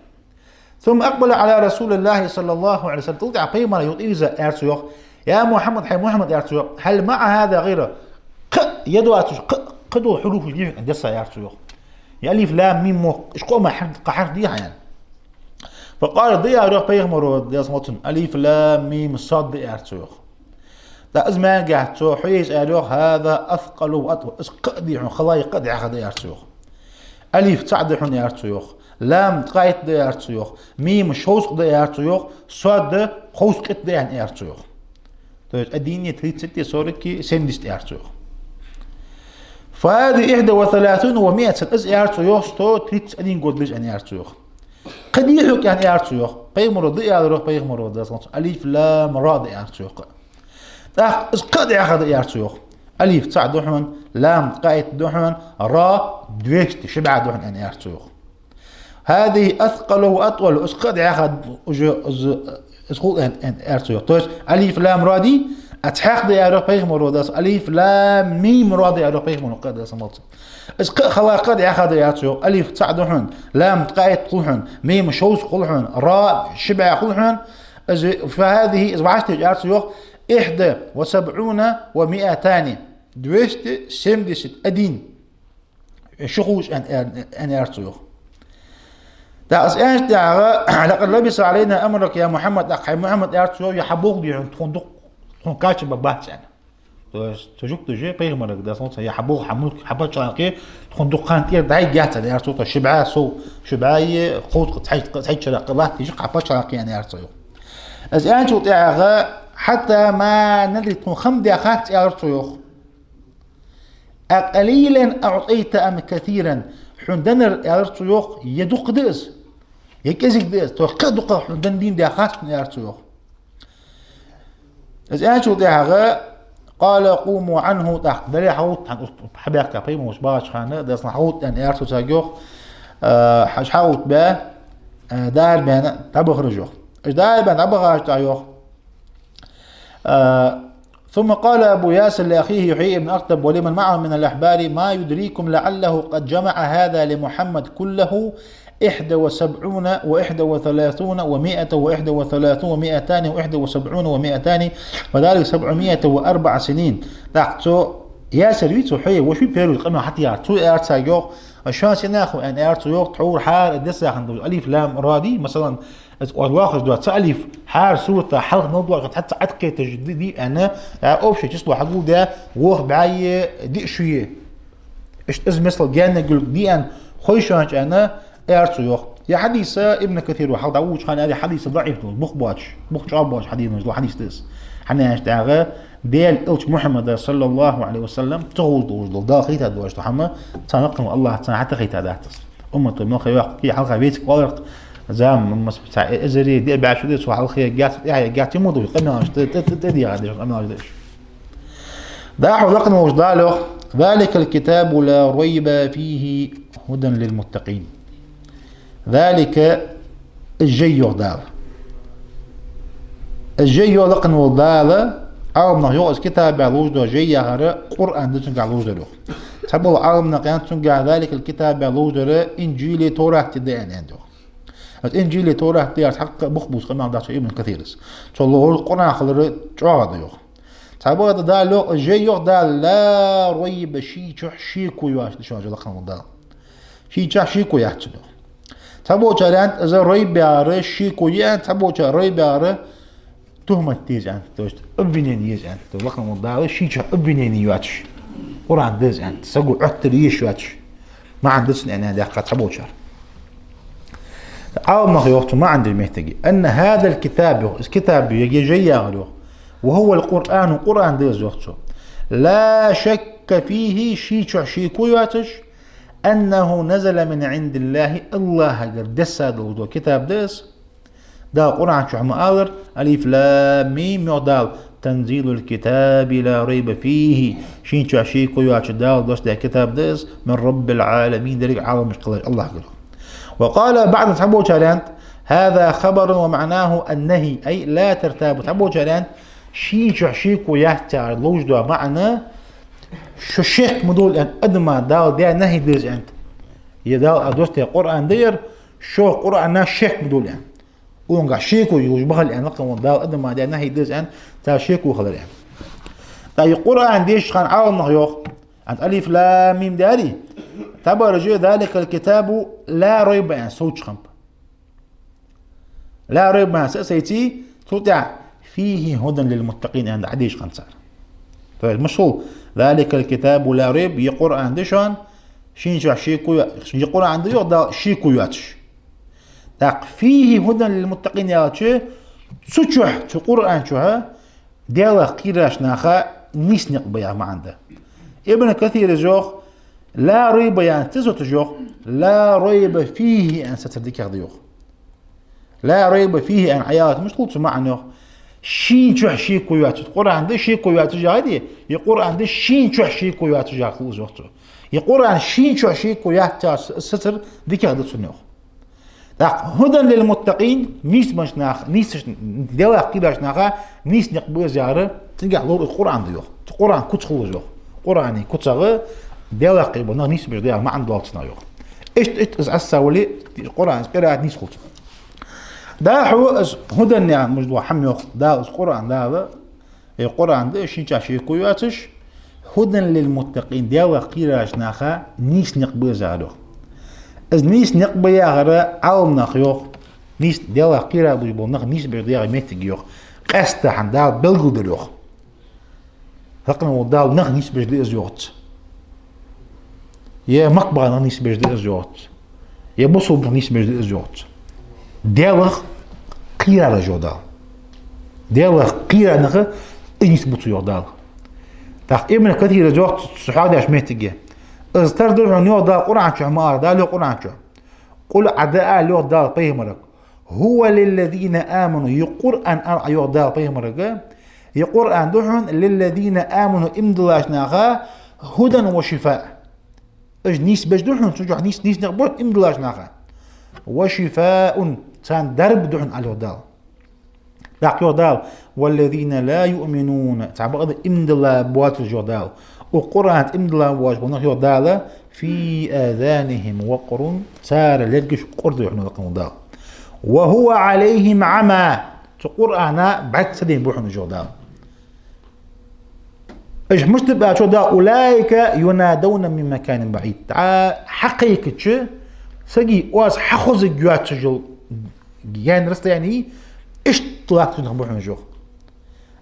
«ثم أقبل على رسول الله صلى الله عليه وسلم». ТӀаккха пайхамара юха тӀавийрза, аьлар цо, йоах: «يا محمد», хӀай Мухьаммад, аьлар цо, йоах, «هل مع هذا غيره؟» Кхы а, е доацаш, кхы а, кхы дола хьуруфаш дий хьона десса, аьлар цо, йоах. Ер алиф, лам, мим, йоах, уж кхоъ мара хьарф, кхы хьарф дий хьона, аьнна. «فقال», да, аьлар, йоах, пайхамаро, Даьла салам хилда цунна: «ألف لام ميم صاد», да, аьлар цо, йоах. ТӀаккха из маьнга яхад цо, Хьуяйс аьлар, йоах: «هذا أثقل وأطول». Из кхы а дий хьона, хала, кхы а дӀаьха да, аьлар цо, йоах. Алиф цаӀ да хьона, аьлар цо, йоах. Лам ткъаь итт да, аьлар цо, йоах. Мим шовзткъа да, аьлар цо, йоах. Сод кховзткъеи итт да, аьнна, аьлар цо, йоах. То есть один, тридцать, сорок, семьдесят, аьлар цо, йоах. «فهذه إحدى وثلاثون ومائة سنة». Из, аьлар цо, йоах, сто тридцать один год да уж, аьнна, аьлар цо, йоах. Кхы дий хьога, аьнна, аьлар цо, йоах. Пайхамаро да, аьлар, йоах, пайхамаро, Даьла салам хилда цунна, алиф, лам, ра да, аьлар цо, йоах, кхы. ТӀаккха из кхы а дӀаьха да, аьлар цо, йоах. Алиф цаӀ да хьона, лам ткъаь итт да хьона, ра двести ши бӀаь да хьона, аьнна, аьлар цо, йоах. «هذه أثقل وأطول». Из кхы а дӀаьха да, уже из, из хул, аьнна, аьнна, аьлар цо, йоах. То есть алиф, лам, ра дий, а цхьаькха да, аьлар, йоах, пайхамаро, Даьла салам, алиф, лам, мим, ра да, аьлар, йоах, пайхамаро, кхы а, Даьла салам хилда цунна. Из кхы а хала, кхы а дӀаьха да, аьлар цо, йоах. Алиф цаӀ да хьона, лам ткъаь итт хул хьона, мим шовзткъа хул хьона, ра ши бӀаь хул хьона. Из, «فهذه», из вӀаштӀехьа, аьлар цо, йоах, «إحدى وسبعون ومائتان». Двести семьдесят один шу хул уж, аьнна, аьнна, аьлар цо, йоах. ТӀаккха из аьнначул тӀехьагӀа: «لقد لبث علينا أمرك يا محمد». ТӀаккха, хӀай Мухьаммад, аьлар цо, йоах, ер хьа болх дий хьона тхона дукха, тхона кхача ба бац аьнна. То есть цу жугташа пайхамарга, Даьла салам хилда цунна, е хьа болх, хьа мулк, хьа паччахьалкхе тхона дукха хана тӀера дӀайийтаргьяц аьнна, аьлар цо, ши бӀаь сов, ши бӀаьи кховзткъа цхьай, цхьайчара латтийша хьа паччахьалкхе аьнна, аьлар цо, йоах. Из аьнначул тӀехьагӀа: «حتى ما ندري», тхона хам даьхац, аьлар цо, йоах. «أقليلا أعطيت أم كثيرا», хьона деннар, аьлар цо, йоах, е дукха да из, е кӀезига да из, то кхы дукха хьона денна дийна даьхац хьона, аьлар цо, йоах. Из аьнначул тӀехьагӀа: «قال قوموا عنه», тӀаккха дале хьалгӀатта, хьан ус хьабаьхка пайхамар волча багӀача хана, Даьла салам хилда цунна, хьалгӀатта аьнна, аьлар цо царга, йоах, э, хьа-, хьалгӀатта бе, э, дӀаарабаьнна дӀабахар уж, йоах. Уж дӀаарабаьнна дӀабахача тӀехьа, йоах, э, «ثم قال أبو ياسر لأخيه حيي بن أخطب ولمن معه من الأحبار: ما يدريكم لعله قد جمع هذا لمحمد كله إحدى وسبعون وإحدى وثلاثون ومائة وإحدى وثلاثون ومائتان وإحدى وسبعون ومائتان، وذلك سبعمائة وأربع سنين». ТӀаккха цу Ясир вий, цу Хьуяй воша вий, первый къамаьл хьатӀаяьр, цо аьлар царга, йоах: «Шоана сенах ва?» аьнна, аьлар цо, йоах, тхьовра хьара десса хинна долча алиф, лам, ра дий, масала, из оаш лоархӀаш дола цхьа алиф хьара сурата хьалха мел доагӀача хана цхьацца Ӏокхеташ ди-, дий аьнна, а, общее число хьагулдаь, ворхӀ бӀаьи диъ шу я. Иштта из, масала, гаьнна гулг дий аьнна хой шоана аьнна, аьлар цо, йоах. Ер хьадис Ибн Касира хьалха дӀаводача хана аьлар, ер хьадис даӀиф да, бух боацаш, бух чӀоагӀа боацаш хьадис да ер хьадис. ХӀана аьлча тӀехьагӀа Даьла Элча Мухьаммада, صلى الله عليه وسلم, ца ховш долаш дола, Дала хийтта долаш дола хӀама, царна лакха волча АллахӀа царна хьатӀахайта дац из. Уммато мел ха йоаккх, кхы хьалха вециг оаларах, зама, мас-, цхьа эзари диъ бӀаь шу да, цул хьалха ергьяц, тӀехьа ергьяц, ма дий уж къамаьлаш, тӀе-, тӀе-, тӀе-, тӀедийгӀа деш къамаьлаш да уж. ДӀахо лакха волча Дала йоах: «ذلك الكتاب لا ريب فيه هدى للمتقين». «ذلك», из жай, йоах Дала. Из жай, йоах лакха волча Дала, Ӏаламнаха йоах, из китаб яха лувш дола жай яхар Къуръан да цунгахь лувш дар, йоах. Цхьабола Ӏаламнаха аьннад цунгахь, «ذلك الكتاب» яха лувш дар Инжили, Товрат да аьнна, аьннад, йоах. Из Инжили, Товрат да яхар цхьаккха бух бувца къамаьл дац Ибн Касира. Цо лоархӀар Къуръан хилар чӀоагӀа да, йоах. Цхьабакъда Дала йоах, из жай, йоах Дала, «لا ريب», ший чухь шеко йоацаш да шоана жай, лакха волча Дала. Ший чухь шеко яц цун, йоах. Цхьаболчар аьннад, из райб яхар шеко я аьнна, цхьаболчар райб яхар тохӀмат де из аьнна, то есть обвинение е из аьнна. То есть лакха волча Дала ший чухь обвинение йоацаш Къуръан да из аьнна, саго Ӏоттар еш йоацаш маӀан да цун аьнна даьккхад цхьаболчар. Ӏаламнаха йоах цу маӀан деча моттиге: «أن هذا الكتاب», йоах, из китаб я, е жай яхар, йоах, «وهو القرآن», Къуръан да из, йоах цо, «لا شك فيه», ший чухь шеко йоацаш, «أنه نزل من عند الله», АллахӀагара десса долаш дола китаб да из. Дала Къуръан чухь ма аллара: «ألف لام ميم», йоах Дала, «تنزيل الكتاب لا ريب فيه», ший чухь шеко йоацаш Дала доссадаь китаб да из, «من رب العالمين», деррига Ӏаламаш кхеллача АллахӀагара. «وقال بعضهم», цхьаболчар аьннад: «هذا خبر ومعناه النهي، أي لا ترتابوا». Цхьаболчар аьннад, ший чухь шеко яц яхар лувш дола маӀан, шо шек ма довла аьнна, адама Дала даь нахьи да из аьннад. Е Дала а доссадаь Къуръан да ер, шо Къуръана шек ма довла аьнна. Укхунгахь шеко йолаш ма хила аьнна, лакха волча Дала адама даь нахьи да из аьнна, цар шеко хилар аьнна. ТӀаккха из Къуръан дешача хана Ӏаламнаха йоах, аьннад, «ألف لام ميم» дарий, цхьабараш «ذلك الكتاب لا ريب» аьнна совцаш хиннаб. «لا ريب» аьнна са а сайций, цул тӀехьа «فيه هدى للمتقين» аьнна дӀадешаш хиннад цар. То есть мишта хул: «ذلك الكتاب لا ريب», ер Къуръан да шоана, ший чухь шеко йо-, ер Къуръан да, йоах Дала, шеко йоацаш. ТӀаккха «فيه هدى للمتقين» аьлча, цу чухь, цу Къуръан чухь Даьлах кхераш наха нийса никъ ба яха маӀан да. Ибн Касира йоах, «لا ريب» аьнна ца соцаш, йоах, «لا ريب فيه» аьнна соцар дикагӀа да, йоах. «لا ريب فيه» аьнна Ӏояьлча мишта хул цун маӀан, йоах? Ший чухь шеко йоацаш. Къуръан да шеко йоацаш яхар, е Къуръан да ший чухь шеко йоацаш яхар хул из, йоах цо. Е Къуръан ший чухь шеко яц яхар соцар дикагӀа да цун, йоах. ТӀаккха «هدى للمتقين», нийсбеннача наха, нийсача, Даьлах кхераш наха нийса никъ ба из яхар, цунгахь ловр из Къуръан да, йоах. Цу Къуръан куц хул из, йоах. Къуръана куцагӀа Даьлах кхебаь нах нийсбеш да яха маӀан долаш цунах, йоах. Иштта, иштта из Ӏа ца вале, Къуръан, из къираат нийса хул цун. ДӀахо из «هدى» яха мишта дола хӀама, йоах Дала, из Къуръан Дала, е Къуръан да ший чухь шеко йоацаш, «هدى للمتقين», Даьлах кхераш наха нийса никъ ба из яхар, йоах. Из нийса никъ ба яхар Ӏаламнаха йоах, нийса Даьлах кхера болаш бола нах нийсбеш да яха моттиг, йоах, къаьстта хьа Дала белгалдир, йоах. Лакхе вола Дала нах нийсбеш да из йоах цо. Е Макка баха нах нийсбеш да из йоах цо. Е бусалба нах нийсбеш да из йоах цо. Даьлах кхерараш йоах Дала. Даьлах кхерараш из нийсбу цо йоах Дала. ТӀаккха Ибн Касира йоах цо хьоадеш моттиге. Из тара да хьона йоах Дала Къуръан чу ма аллара, Дала йоах Къуръан чу. قل, Ӏа дӀаала йоах Дала пайхамарга. هو للذين آمنوا, ер Къуръан, ала йоах Дала пайхамарга, ер Къуръан да хьона, للذين آمنوا, иман диллача наха, هدى وشفاء. Уж нийсбеш да хьона, цу чу нийс, нийса никъ ба хьона иман диллача наха. وشفاء, царна дарба да хьона, ала йоах Дала. ТӀаккха йоах Дала: والذين لا يؤمنون, цхьабакъда иман дилла боацаш, йоах Дала. Укх Къуръана тӀа иман дилла боацаш бола нах, йоах Дала, في آذانهم وقر, цар лергаш кӀур да хьона, йоах Дала. وهو عليهم عمى, цу Къуръана бӀарг ца дайна ба хьона уж, йоах Дала. Уж мишта ба аьлча, йоах Дала: أولئك ينادون من مكان بعيد. ДӀа хьакхайкача, сага оаз хьахозаргйоацаш йола гаьна расстояние, иштта латташ нах ба хьона уж, йоах.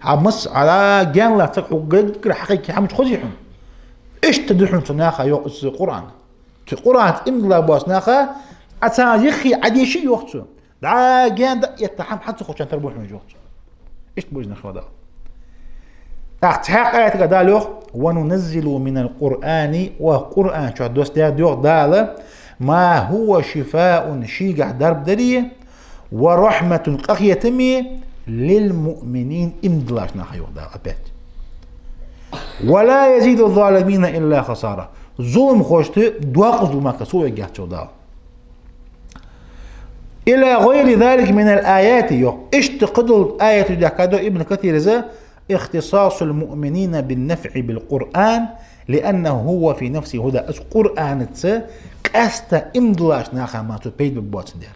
Хьа масса Ӏа гаьна латт саг, хьо гаггара хьакхайкача хьа мича хозий хьона? Иштта да хьона цу наха, йоах, из Къуръан. Цу Къуръана тӀа иман дилла боаца наха, Ӏа царна юххе Ӏодеша, йоах цо. ДӀа гаьна дӀаэтта хьа мича ца хозачарна тара ба хьона уж, йоах цо. Иштта ба уж нах, йоах Дала. ТӀаккха цхьаькха аятагахь Дала йоах: وننزل من القرآن, укх Къуръана чу доссадаьд, йоах Дала, ما هو شفاء, шийгахь дарба дари, ورحمة, къахетами, للمؤمنين, иман диллача наха, йоах Дала опять. ولا يزيد الظالمين إلا خسارا. Зуламхошта доккхазло мара совъергьяц, йоах Дала. إلى غير ذلك من الآيات, йоах. Иштта кхыдола аяташ даьхкад, йоах Ибн Касира, اختصاص المؤمنين بالنفع بالقرآن، لأنه هو في نفسه هدى. Из Къуръанаца къаьстта иман диллача наха мара цо пайда бергбоацандаь.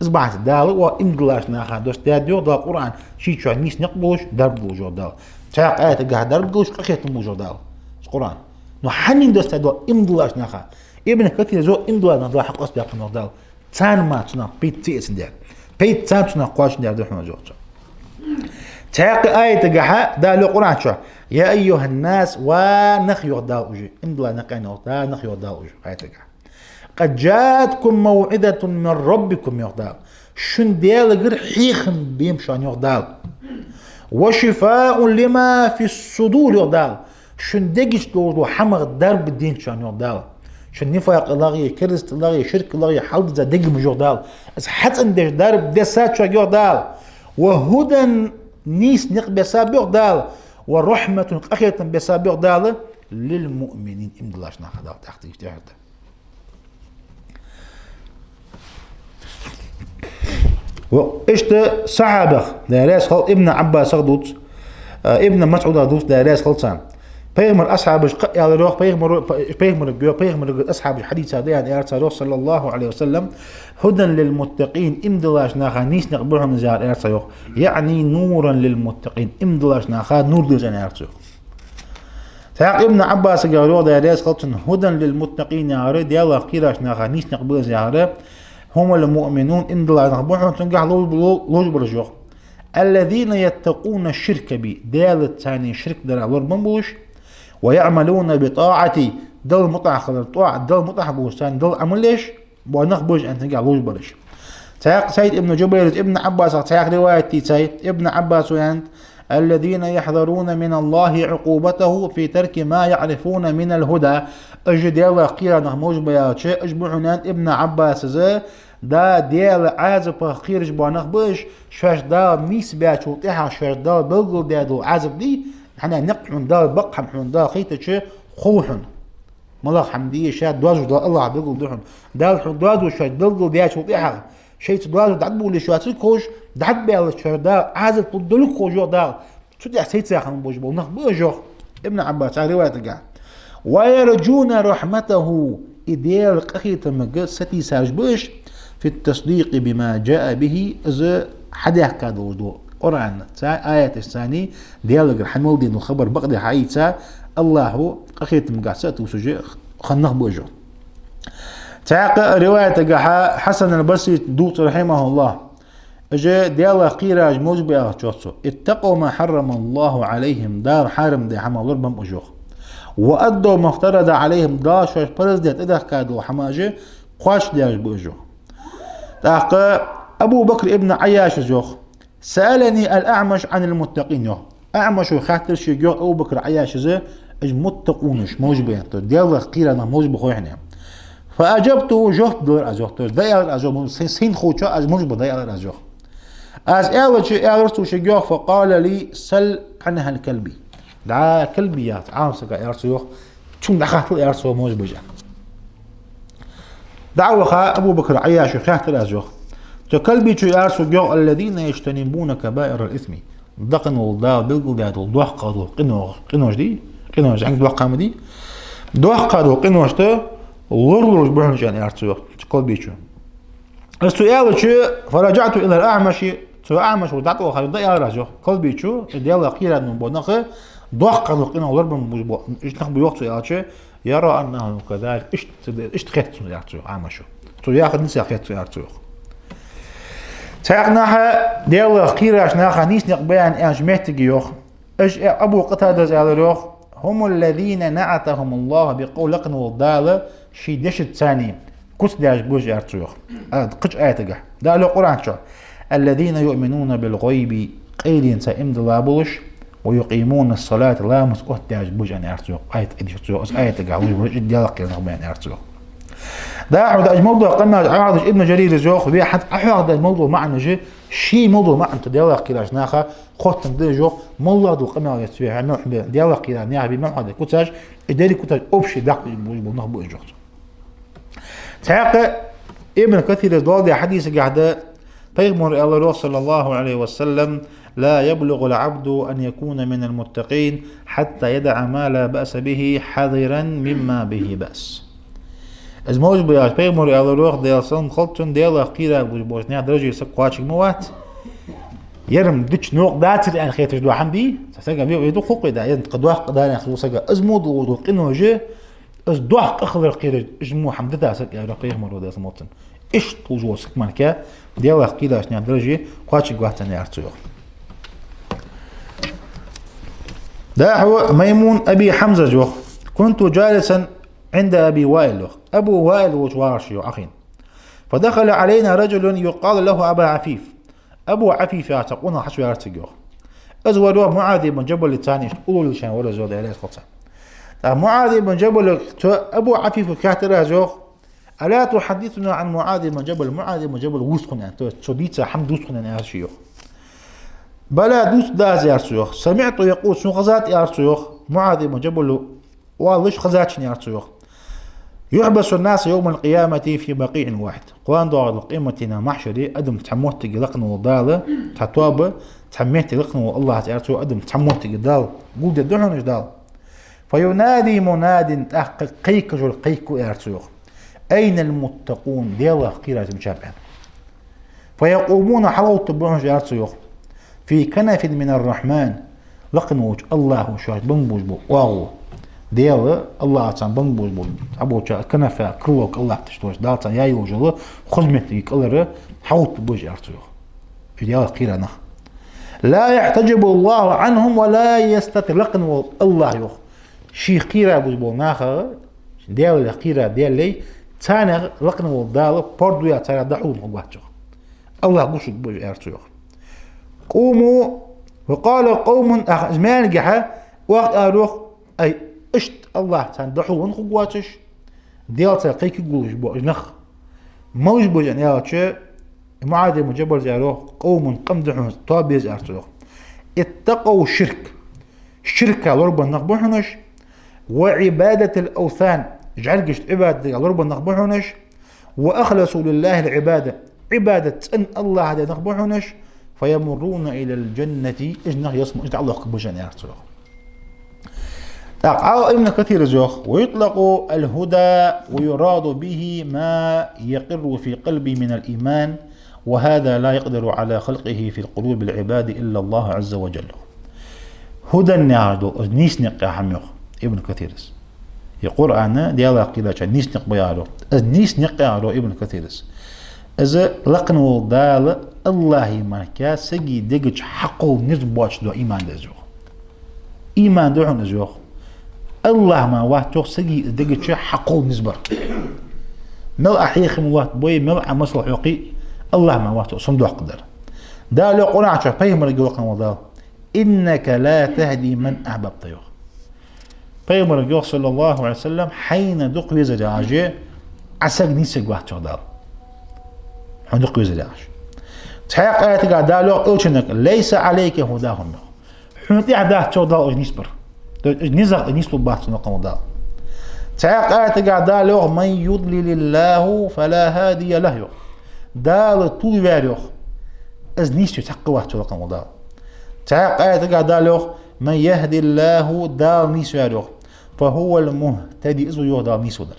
Из бахьанца Дала укх иман диллача наха доссадаьд, йоах Дала, Къуръан, ший чу нийса никъ болаш, дарба долаш, йоах Дала. Цхьаькха аятагахь дарба долаш, къахетам болаш, йоах Дала, из Къуръан. Но хьанна доссадаьд Дала иман диллача наха? Ибн Касира йоах, иман диллача наха Дала хьакъоастабаьккхаб, йоах Дала. Царна мара цунах пайда ца эцандаь. Пайда царна цунах кхоачандаь да хьона, йоах цо. Цхьаькха аятагахь Дала йоах Къуръана чу: يا أيها الناس, ва нах, йоах Дала, уж. Иман дилла нах аьнна, йоах Дала, нах, йоах Дала, уж, аятагахь. قد جاءتكم موعظة من ربكم, йоах Дала. Шун Даьлагара хьехам бенаб шоана, йоах Дала. وشفاء لما في الصدور, йоах Дала. Шун дегаш долаш дола хӀамах дарба денад шоана, йоах Дала. Шун нифакъ аьлча а, керастал аьлча а, ширк аьлча а хьалдизза дегаш, йоах Дала. Из хьацӀендеш дарба дессад шуга, йоах Дала. وهدى, нийса никъ бессаб, йоах Дала. ورحمة, къахетам бессаб, йоах Дала. للمؤمنين, иман диллача наха, Дала тӀаккха тӀехьа. Ва иштта сахьабех, Даьла раьза хилва, Ибн Ӏаббасах дувц, а, Ибн МасӀудах дувц, Даьла раьза хилва царна. Пайхамара асхьабаша кхы а аьлар, йоах, пайхамара, па-, пайхамарга, йоах, пайхамарга асхьабаша хьадийцад аьнна, аьлар цар, йоах, صلى الله عليه وسلم: هدى للمتقين, иман диллача наха нийса никъ ба хьона из, аьлар цар, йоах. يعني نورا للمتقين, иман диллача наха нур да из, аьнна, аьлар цар, йоах. ТӀаккха Ибн Ӏаббасагара йоах, Даьла раьза хилва цунна: هدى للمتقين, яхар, Даьлах кхерача наха нийса никъ ба из, яхар, هم المؤمنون, иман дилла нах ба хьона, цунгахь ловш, лов-, ловш бараш, йоах. الذين يتقون الشرك بي, Даьлаца ширк дарах лорабенна болаш, ويعملون بطاعتي, Далла мутӀахьа хилар, тӀоа-, Далла мутӀахьа болаш, царна Далла Ӏамал еш бола нах ба уж, аьнна, цунгахь ловш бараш. ТӀаккха Саид ибн Джубайра Ибн Ӏаббасах цхьаькха риваят дийцад, Ибн Ӏаббаса аьннад: الذين يحذرون من الله عقوبته في ترك ما يعرفون من الهدى. Уж Даьлах кхераш нах малаш ба аьлча, уж ба хьона, аьннад Ибн Ӏаббаса, Дала Даьла Ӏазапах кхераш бола нах ба уж, шоашта Дала нийсбаьчул тӀехьагӀа шоашта Дала белгалдаь дола Ӏазап дий, хьанна никъ хьона Дала, бакъ хӀама хьона Дала хайтача хов хьона. МалагӀа хӀама дий, ше доазув Дала АллахӀа белгалду хьона. Дала хьона доазув шоашта белгалдаьчул тӀехьагӀа, шоайца доазув дӀатӀабувлаш йоацилга ховш, дӀатӀабаьлча шоашта Дала Ӏазап лургдолга ховш, йоах Дала. Цу тӀехьа сецаь хинна болаш бола нах ба уж, йоах Ибн Ӏаббаса риваятагахь. ويرجون رحمته, и Даьла къахетамага сатийсараш ба уж, في التصديق بما جاء به, из хьадаьхка долаш дола Къуръан, цу аяташца, Даьлагара хьа мел денна дола хабар бакъдерг хьаийца, АллахӀа къахетамагахь сатувсаш хинна нах ба уж, йоах. ТӀаккха риваятагахь Хьасан аль-Басрис дувц, رحمه الله: Уж Даьлах кхераш малаш ба аьлча йоах цо: «اتقوا ما حرم الله عليهم», Дала хьарам даь хӀама лорабеннаб уж йоах. «وأدوا ما افترض عليهم», Дала шоашта параз даь тӀадехка дола хӀама уж кхоачашдеш ба уж йоах. ТӀаккха Абу Бакр ибн Ӏайяша йоах: «سألني الأعمش عن المتقين», йоах. АӀмаша хаьттар шийга йоах Абу Бакр Ӏайяша, уж муттакъунаш малаш ба аьнна, то есть Даьлах кхийра нах малаш ба хой хьона. «فأجبته», жоп делар аз йоах, то есть дӀааьлар аз йоах, сай-, сайна ховчох аз малаш ба дӀааьлар аз йоах. Аз аьлча, аьлар цо шийга йоах: «فقال لي: سل عنها الكلبي». ДӀа Калби яхача Ӏаламсага аьлар цо йоах, цунга дӀахаттал аьлар цо малаш ба уж. ДӀа а ваха, Абу Бакр Ӏайяша хаьттар аз йоах. Цу Калбечо аьлар цунга йоах: «الذين يجتنبون كبائر الإثم». Дакъа вола Дала белгалдаь дола доккха дола къино-, къинош дий, къинош зӀамига доккха ма дий. Доккха дола къиношта лоралуш ба хьона уж аьнна аьлар цо йоах, цу Калбечо. Аз цо аьлча, «فرجعت إلى الأعمش», цу АӀмаша дӀатӀаваха дӀааьлар аз йоах, Калбечо, из Даьлах кхийра бола нах, доккха дола къино лорабеннаб уж бо-, уж нах ба йоах цо аьлча, «يرى أنه كذلك», иштта, иштта хет сона аьлар цо йоах АӀмаша. Цо яхар нийса хет сона аьлар цо йоах. Цхьаькха наха Даьлах кхийрача наха нийса никъ ба аьнна аьннача моттиге йоах. Уж, э, Абу Къатадас аьлар йоах: «هم الذين نعتهم الله بقوله», лакхе вола Дала ший дешаца царна куц даьш ба уж аьлар цо йоах. А, кхыча аятагахь. Дала йоах Къуръан чу: «الذين يؤمنون بالغيب», къайленца иман дилла болаш, «ويقيمون الصلاة», ламаз оттадаьш ба уж аьнна аьлар цо йоах. Аят, аят, аят, из аятагахь луш болаш, из Даьлах кхийра нах ба аьнна аьлар цо йоах. ДӀахо да уж мел дола къамаьл Ӏохьоахадеш Ибн Жарира йоах, вай хӀанз Ӏохьоахадаь мел дола маӀан уж, ший мел дола маӀан цу Даьлах кхийрача наха хоттаденна да уж йоах, моллагӀа дола къамаьл вай цу вай мел хьабе-, Даьлах кхийра наха вай мел хьаде куцаш, из деррига куцаш общий дакъа уж ба, уж бола нах ба уж йоах цо. Цхьаькха Ибн Касира доаладаь хьадисагахь да, пайхамара аьлар йоах, صلى الله عليه وسلم: «لا يبلغ العبد أن يكون من المتقين حتى يدع ما لا بأس به حذرا مما به بأس». Из малаш ба аьлча, пайхамара аьлар йоах, Даьла салам хилда цунна, Даьлах кхийра ба уж болча наьха дарже саг кхоачаргвац. Ер-м дича новкъа дацар аьнна хеташ дола хӀама дий, цхьа сага ве-, ве ду хукъе да, ер-м кхы доккха да аьнна хеза сага, из мо дола къинош, из доккха хилар кхийрача, из мо хӀама дита саг, аьлар пайхамара, Даьла салам хилда цунна. Иштта луш вола саг мара Даьлах кхийрача наьха дарже кхоачаргвац аьнна аьлар цо йоах. ДӀахо Маймун Аби Хьамзас йоах: «كنت جالسا عند أبي وائل», йоах. Абу Ваил волча вагӀар ше йоах Ӏохайна. «فدخل علينا رجل يقال له أبا عفيف». Абу Ӏафиф яхаш цхьа къонах хьачуваьлар цига йоах. Из вар йоах МуӀаз ибн Джабалаца иштта уллув лелаш вар из йоах, Даьла раьза хилва цунна. ТӀаккха МуӀаз ибн Джабала цу Абу Ӏафифага хаьттар аз йоах: «ألا تحدثنا عن معاذ بن جبل؟» МуӀаз ибн Джабал вувц тхона аьнна, то есть цо дийца хӀама дувц тхона аьнна аьлар ше йоах. «بلى», дувц аз аьлар цо йоах. «سمعته يقول», сона хезад аьлар цо йоах, МуӀаз ибн Джабала оалаш хезад шийна аьлар цо йоах: «يحبس الناس يوم القيامة في بقيع واحد». КхоанадоагӀача къематдийнахьа махьшаре адам цхьа моттиге лакхе вола Дала, цхьа тоба, цхьа метте лакхе вола АллахӀаца аьлар цо, адам цхьа моттиге Дала гулдергда хьона уж Дала. «فينادي مناد», тӀаккха кхайкаргвар кхайкаргва аьлар цо йоах: «أين المتقون؟» Даьлах кхийраш мичаб аьнна. «فيقومون», хьалгӀовттаргба хьона уж аьлар цо йоах. «في كنف من الرحمن», лакхе волча АллахӀа шоашта бенна болаш бола оагӀув. Даьла, АллахӀа царна бенна болаш бола, цхьаболча канафа, крыло кӀал латташ долаш, Дала царна яь йолаш йола хоза моттиге кӀалхара хьалгӀовттаргба уж аьлар цо йоах. Уж Даьлах кхийра нах. «لا يحتجب الله عنهم ولا يستتر», лакхе вола АллахӀ йоах. Шийх кхийра болаш бола наха, Даьлах кхийра Даьлах, царнах лакхе вола Дала пордув яь царех дӀахьулвенна хургвац йоах. АллахӀ гучадаргба уж аьлар цо йоах. «قوموا», «وقال قوم», аха, из маьлгахьа, оаха аьлар йоах: «Ай, иштта АллахӀ царна дӀахьулвенна хургвоацаш, Даьла царна кхайкаргволаш бола уж нах». Малаш ба уж аьнна аьлча, МуӀаз ибн Джабала аьлар йоах: «قوم», къам да хьона, тоаба я из аьлар цо йоах. «اتقوا الشرك», ширка лорабенна нах ба хьона уж, «وعبادة الأوثان», жӀаргашта Ӏибадат дергда лорабенна нах ба хьона уж, «وأخلصوا لله العبادة», Ӏибадат цӀена АллахӀа даь нах ба хьона уж, «فيمرون إلى الجنة», уж нах ялсмале чу дӀалохкаргба уж аьнна аьлар цо йоах. ТӀаккха Ӏа-, Ибн Касира йоах: «ويطلق الهدى ويراد به ما يقر في القلب من الإيمان، وهذا لا يقدر على خلقه في قلوب العباد إلا الله عز وجل». ХӀуда яхаш дола из нийса никъ я хӀама йоах Ибн Касира. Из Къуръан Даьлах кхийрача нийса никъ ба яхар йоах. Из нийса никъ я яхар йоах Ибн Касира. Из лакха вола Дала, АллахӀа мара сага дега чу хьакхолла низ боацаш дола иман да из, йоах. Иман да хьона из, йоах. АллахӀ мара вац, йоах, сага дега чу хьакхолла низ бар. Мел Ӏа хьехам лоаттабой, мел Ӏа масал хьокхий, АллахӀ мара вац, йоах, сомадоаккхаргдар. Дала йоах Къуръан чу, пайхамарга йоах лакха вола Дала: «إنك لا تهدي من أحببت», йоах. Пайхамарга йоах, صلى الله عليه وسلم, хьайна дукха везар яхаш Ӏа саг нийсаргвац, йоах Дала. Хьона дукха везар яхаш. Цхьаькха аятагахь Дала йоах Элчанга: «ليس عليك هداهم», йоах. Хьона тӀехьа дац, йоах Дала, уж нийсбар. То есть уж низагӀа нийслургбац, йоах лакха вола Дала. Цхьаькха аятагахь Дала йоах: «من يضلل الله فلا هادي له», йоах. Дала тилаваьр, йоах, из нийсве цхьаккха вац, йоах лакха вола Дала. Цхьаькха аятагахь Дала йоах: «من يهد الله», Дала нийсваьр, йоах, «فهو المهتدي», из ва, йоах, Дала нийсвалар.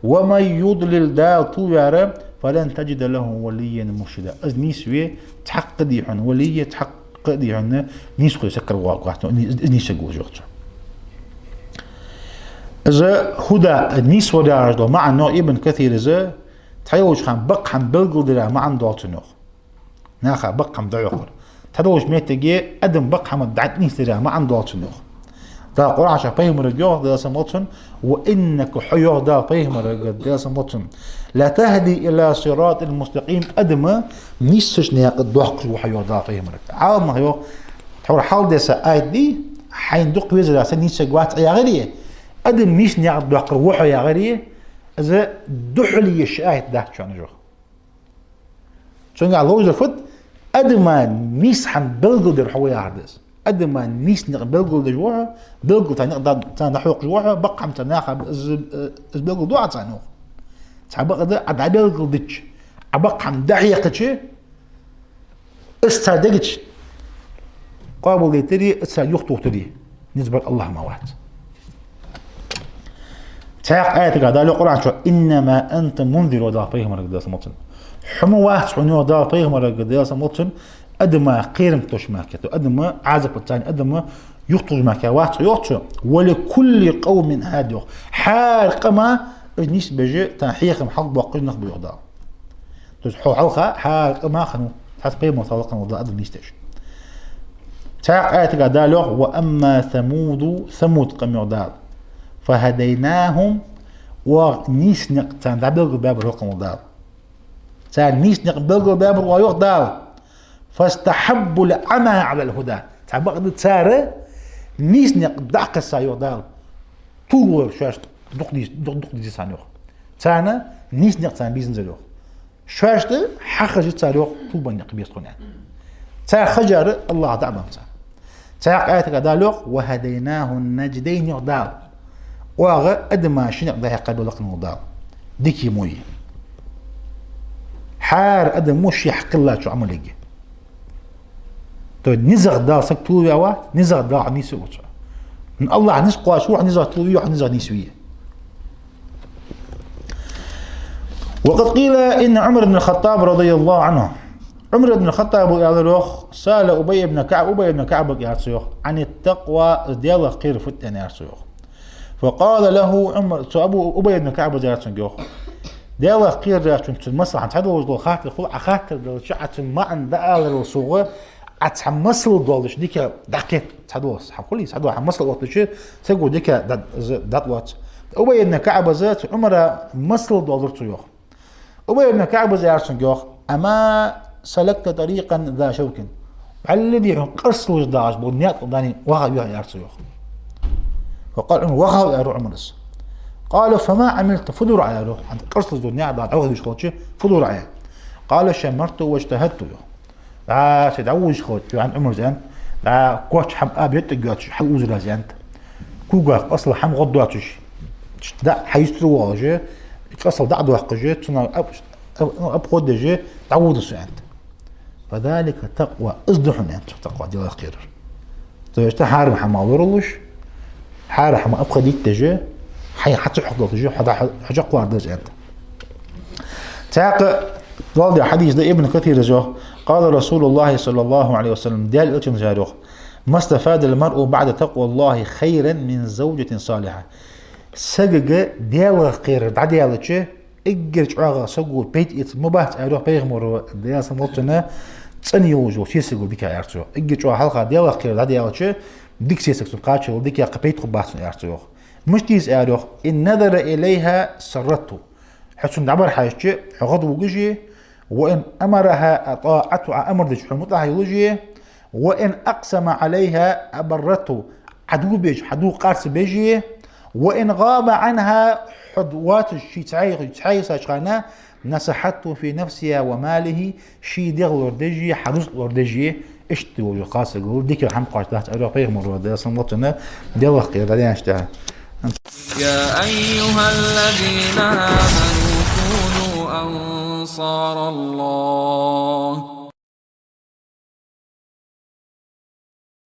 «ومن يضلل», Дала тилаваьр, «فلن تجد له وليا مرشدا», из нийсве цхьаккха а хьона валий, цхьаккха а хьона нийсхо саг каравоаккхаргвац, из, из нийсвергволаш, йоах цо. Из худа, нийсвар яхаш дола маӀан, йоах Ибн Касира, из цхьайолча хана бакъ хӀама белгалдара маӀан долаш да, йоах. Наха бакъ хӀама дӀахьокхар. Цхьадолча моттиге адам бакъ хӀама дӀанийсдара маӀан долаш да, йоах. Дала Къуръан чу пайхамарга йоах, Даьла салам хилда цунна: «وإنك», хьо, йоах Дала пайхамарга, Даьла салам хилда цунна, «لتهدي إلى صراط مستقيم», адам нийсача наькъа доаккхаш ва хьо, йоах Дала пайхамарга. Ӏаламнаха йоах, тхьовра хьалха даьсса аят да, хьайна дукха везар яхаш саг нийсаргвац Ӏа яхари, адам нийса наькъа доаккхар ва хьо яхари, из духьале еш аят дац шоана, йоах. Цунгахь ловзар фуд, адама нийса хӀама белгалдер хьо ва яхар да из. Адама нийса никъ белгалдеш ва хьо, белгалдаь никъ да-, царна дӀахьокхаш ва хьо, бакъ хӀама царна яхар, из, из белгалду Ӏа царна, йоах. Цхьабакъда Ӏа дӀабелгалдича, Ӏа бакъ хӀама дӀахьекхача, из цар дега чу къоабалдайтари, из цар юхатохийтари низ бар АллахӀ мара вац. Цхьаькха аятагахь Дала йоах Къуръан чу: «إنما أنت منذر», йоах Дала пайхамарга, Даьла салам хилда цунна. Хьо ма вац хьона, йоах Дала пайхамарга, Даьла салам хилда цунна, адама кхерам тохаш мара кхетар, адама Ӏазап царна, адама юхатохаш мара кхы вац хьо, йоах цо. «ولكل قوم هاد», йоах. ХӀара къама уж нийсбеш, царна хьехам хьалхабоаккхаш нах ба, йоах Дала. То есть хьо хьалха хӀара къамах хиннав, цхьацца пайхамар тӀа лакха вола Дала, адам нийсдеш. Цхьаькха аятагахь Дала йоах: «وأما ثمود», Самуд къам, йоах Дала, «فهديناهم», оаха нийса никъ царна дӀабелгалбаьбар, йоах лакха вола Дала. Царна нийса никъ белгалбаьбар оаха, йоах Дала. «فاستحبوا العمى على الهدى». Цхьабакъда цар нийса никъ дӀакхесса, йоах Дала, тилавалар шоашта дукха дийс-, дукха, дукха дийзар царна, йоах. Царна нийса никъ царна бийзанзар, йоах. Шоашта хьахожар цар, йоах, тилабаь никъ беза тхона, аьнна. Цар хожар АллахӀа дӀабеннаб царна. Цхьаькха аятагахь Дала йоах: «وهديناه النجدين», йоах Дала. Оаха адама ши никъ дӀахьекхаб, йоах лакха вола Дала. Дикеи войи. ХӀара адамо ший хьакхеллача Ӏамалга. То есть низагӀа Дала саг тилаваь вац, низагӀа Дала хьо нийсвергва цо. АллахӀ низ кхоачаш ва хьо, низагӀа тилаве, хьо низагӀа нийсве. وقد قيل إن عمر بن الخطاب رضي الله عنه, Ӏумар ибн ХаттӀаба аьлар, йоах: «سأل أبي بن كعب», Убай ибн КаӀбага аьлар цо, йоах, «عن التقوى», Даьлах кхерар фуд, аьнна, аьлар цо, йоах. «فقال له عمر», цу Абу, Убай ибн КаӀбас аьлар цунга, йоах: «Даьлах кхерар яхачун цун масал, хӀанз цхьадолаш дола хаттар хул, Ӏа хаттар делча, Ӏа цун маӀан дӀааларал совгӀа, Ӏа цхьа масал долаш дика дӀакхетта, цхьадолаш, хӀанз хулий, цхьадолаш хӀанз масал оттача, саго дика дӀа-, дӀатӀалоац». Убай ибн КаӀбас цу Ӏумара масал доаладир цо, йоах. Убай ибн КаӀбас аьлар цунга, йоах: «أما سلكت طريقا ذا شوك». Баьллий хьона къарсалуш дагӀаш бола наькъа тӀа дӀа вахав, аьлар цо, йоах. «فقال عمر», вахав, аьлар Ӏумара. «قال فما عملت», фу дир Ӏа, аьлар, йоах, хӀанз къарсалуш дола наькъа тӀа дӀавахавеш хилча, фу дир Ӏа, аьлар. «قال شمرت واجتهدت», йоах. ДӀа, ше дӀавахавеш хилча, аьннад Ӏумара, аьннад, дӀа коч хӀама аба йоттаргйоацаш хьалъувзар аз, аьннад. Когах къасал хӀама гӀоргдоацаш, дӀа хьайистар воалаш, къасал дӀадоаккхаш, цунах об-, об-, обходдеш дӀавода со, аьннад. «فذلك التقوى», из да хьона, аьннад цо, такъва, Даьлах кхерар. То есть хьарам хӀамах лоралуш, хьарам хӀама обходить деш, хьайна хьа ца хьокхадоалаш, хьо дӀа-, хьо чакхвар деза, аьннад. Цхьаькха доаладаь хьадис да Ибн Касира йоах: «قال رسول الله صلى الله عليه وسلم», Даьла Элчано аьлар, йоах: «ما استفاد المرء بعد تقوى الله خيرا من زوجة صالحة». Сагага Даьлах кхерар дӀадаьлча, эггара чӀоагӀа саго пайда эца ма бац, аьлар йоах пайхамара, Даьла салам хилда цунна, цӀена йолаш йола сесаго дикагӀа, аьлар цо. Эггара чӀоагӀа хьалха Даьлах кхера дӀадаьлча, дика сесаг цунна кхаччалца дикагӀа кхы пайда хургбац цунна, аьлар цо йоах. Мишта деза, аьлар йоах: إن نظر إليها سرته. Хьо цунна дӀабӀарахьежача, хьо гӀадвугаш ве, وإن أمرها أطاعته, Ӏа амар дича хьона мутӀахьа йолаш ве, وإن أقسم عليها أبرته, Ӏа дув беш, хьа дув къарцабеш ве, وإن غاب عنها, хьо воацаш ше цхьайгӀа-, цхьайгӀа йисача хана, نصحته في نفسها وماله, ший дегӀ лорадеш ве, хьа рузкъ лорадеш ве, иштта волча кхалсагал дикагӀа хӀама кхоачаш дац, аьлар йоах пайхамара, Даьла салам хилда цунна, Даьлах кхера дӀадаьнначул тӀехьагӀа. يا أيها الذين آمنوا كونوا أنصار الله.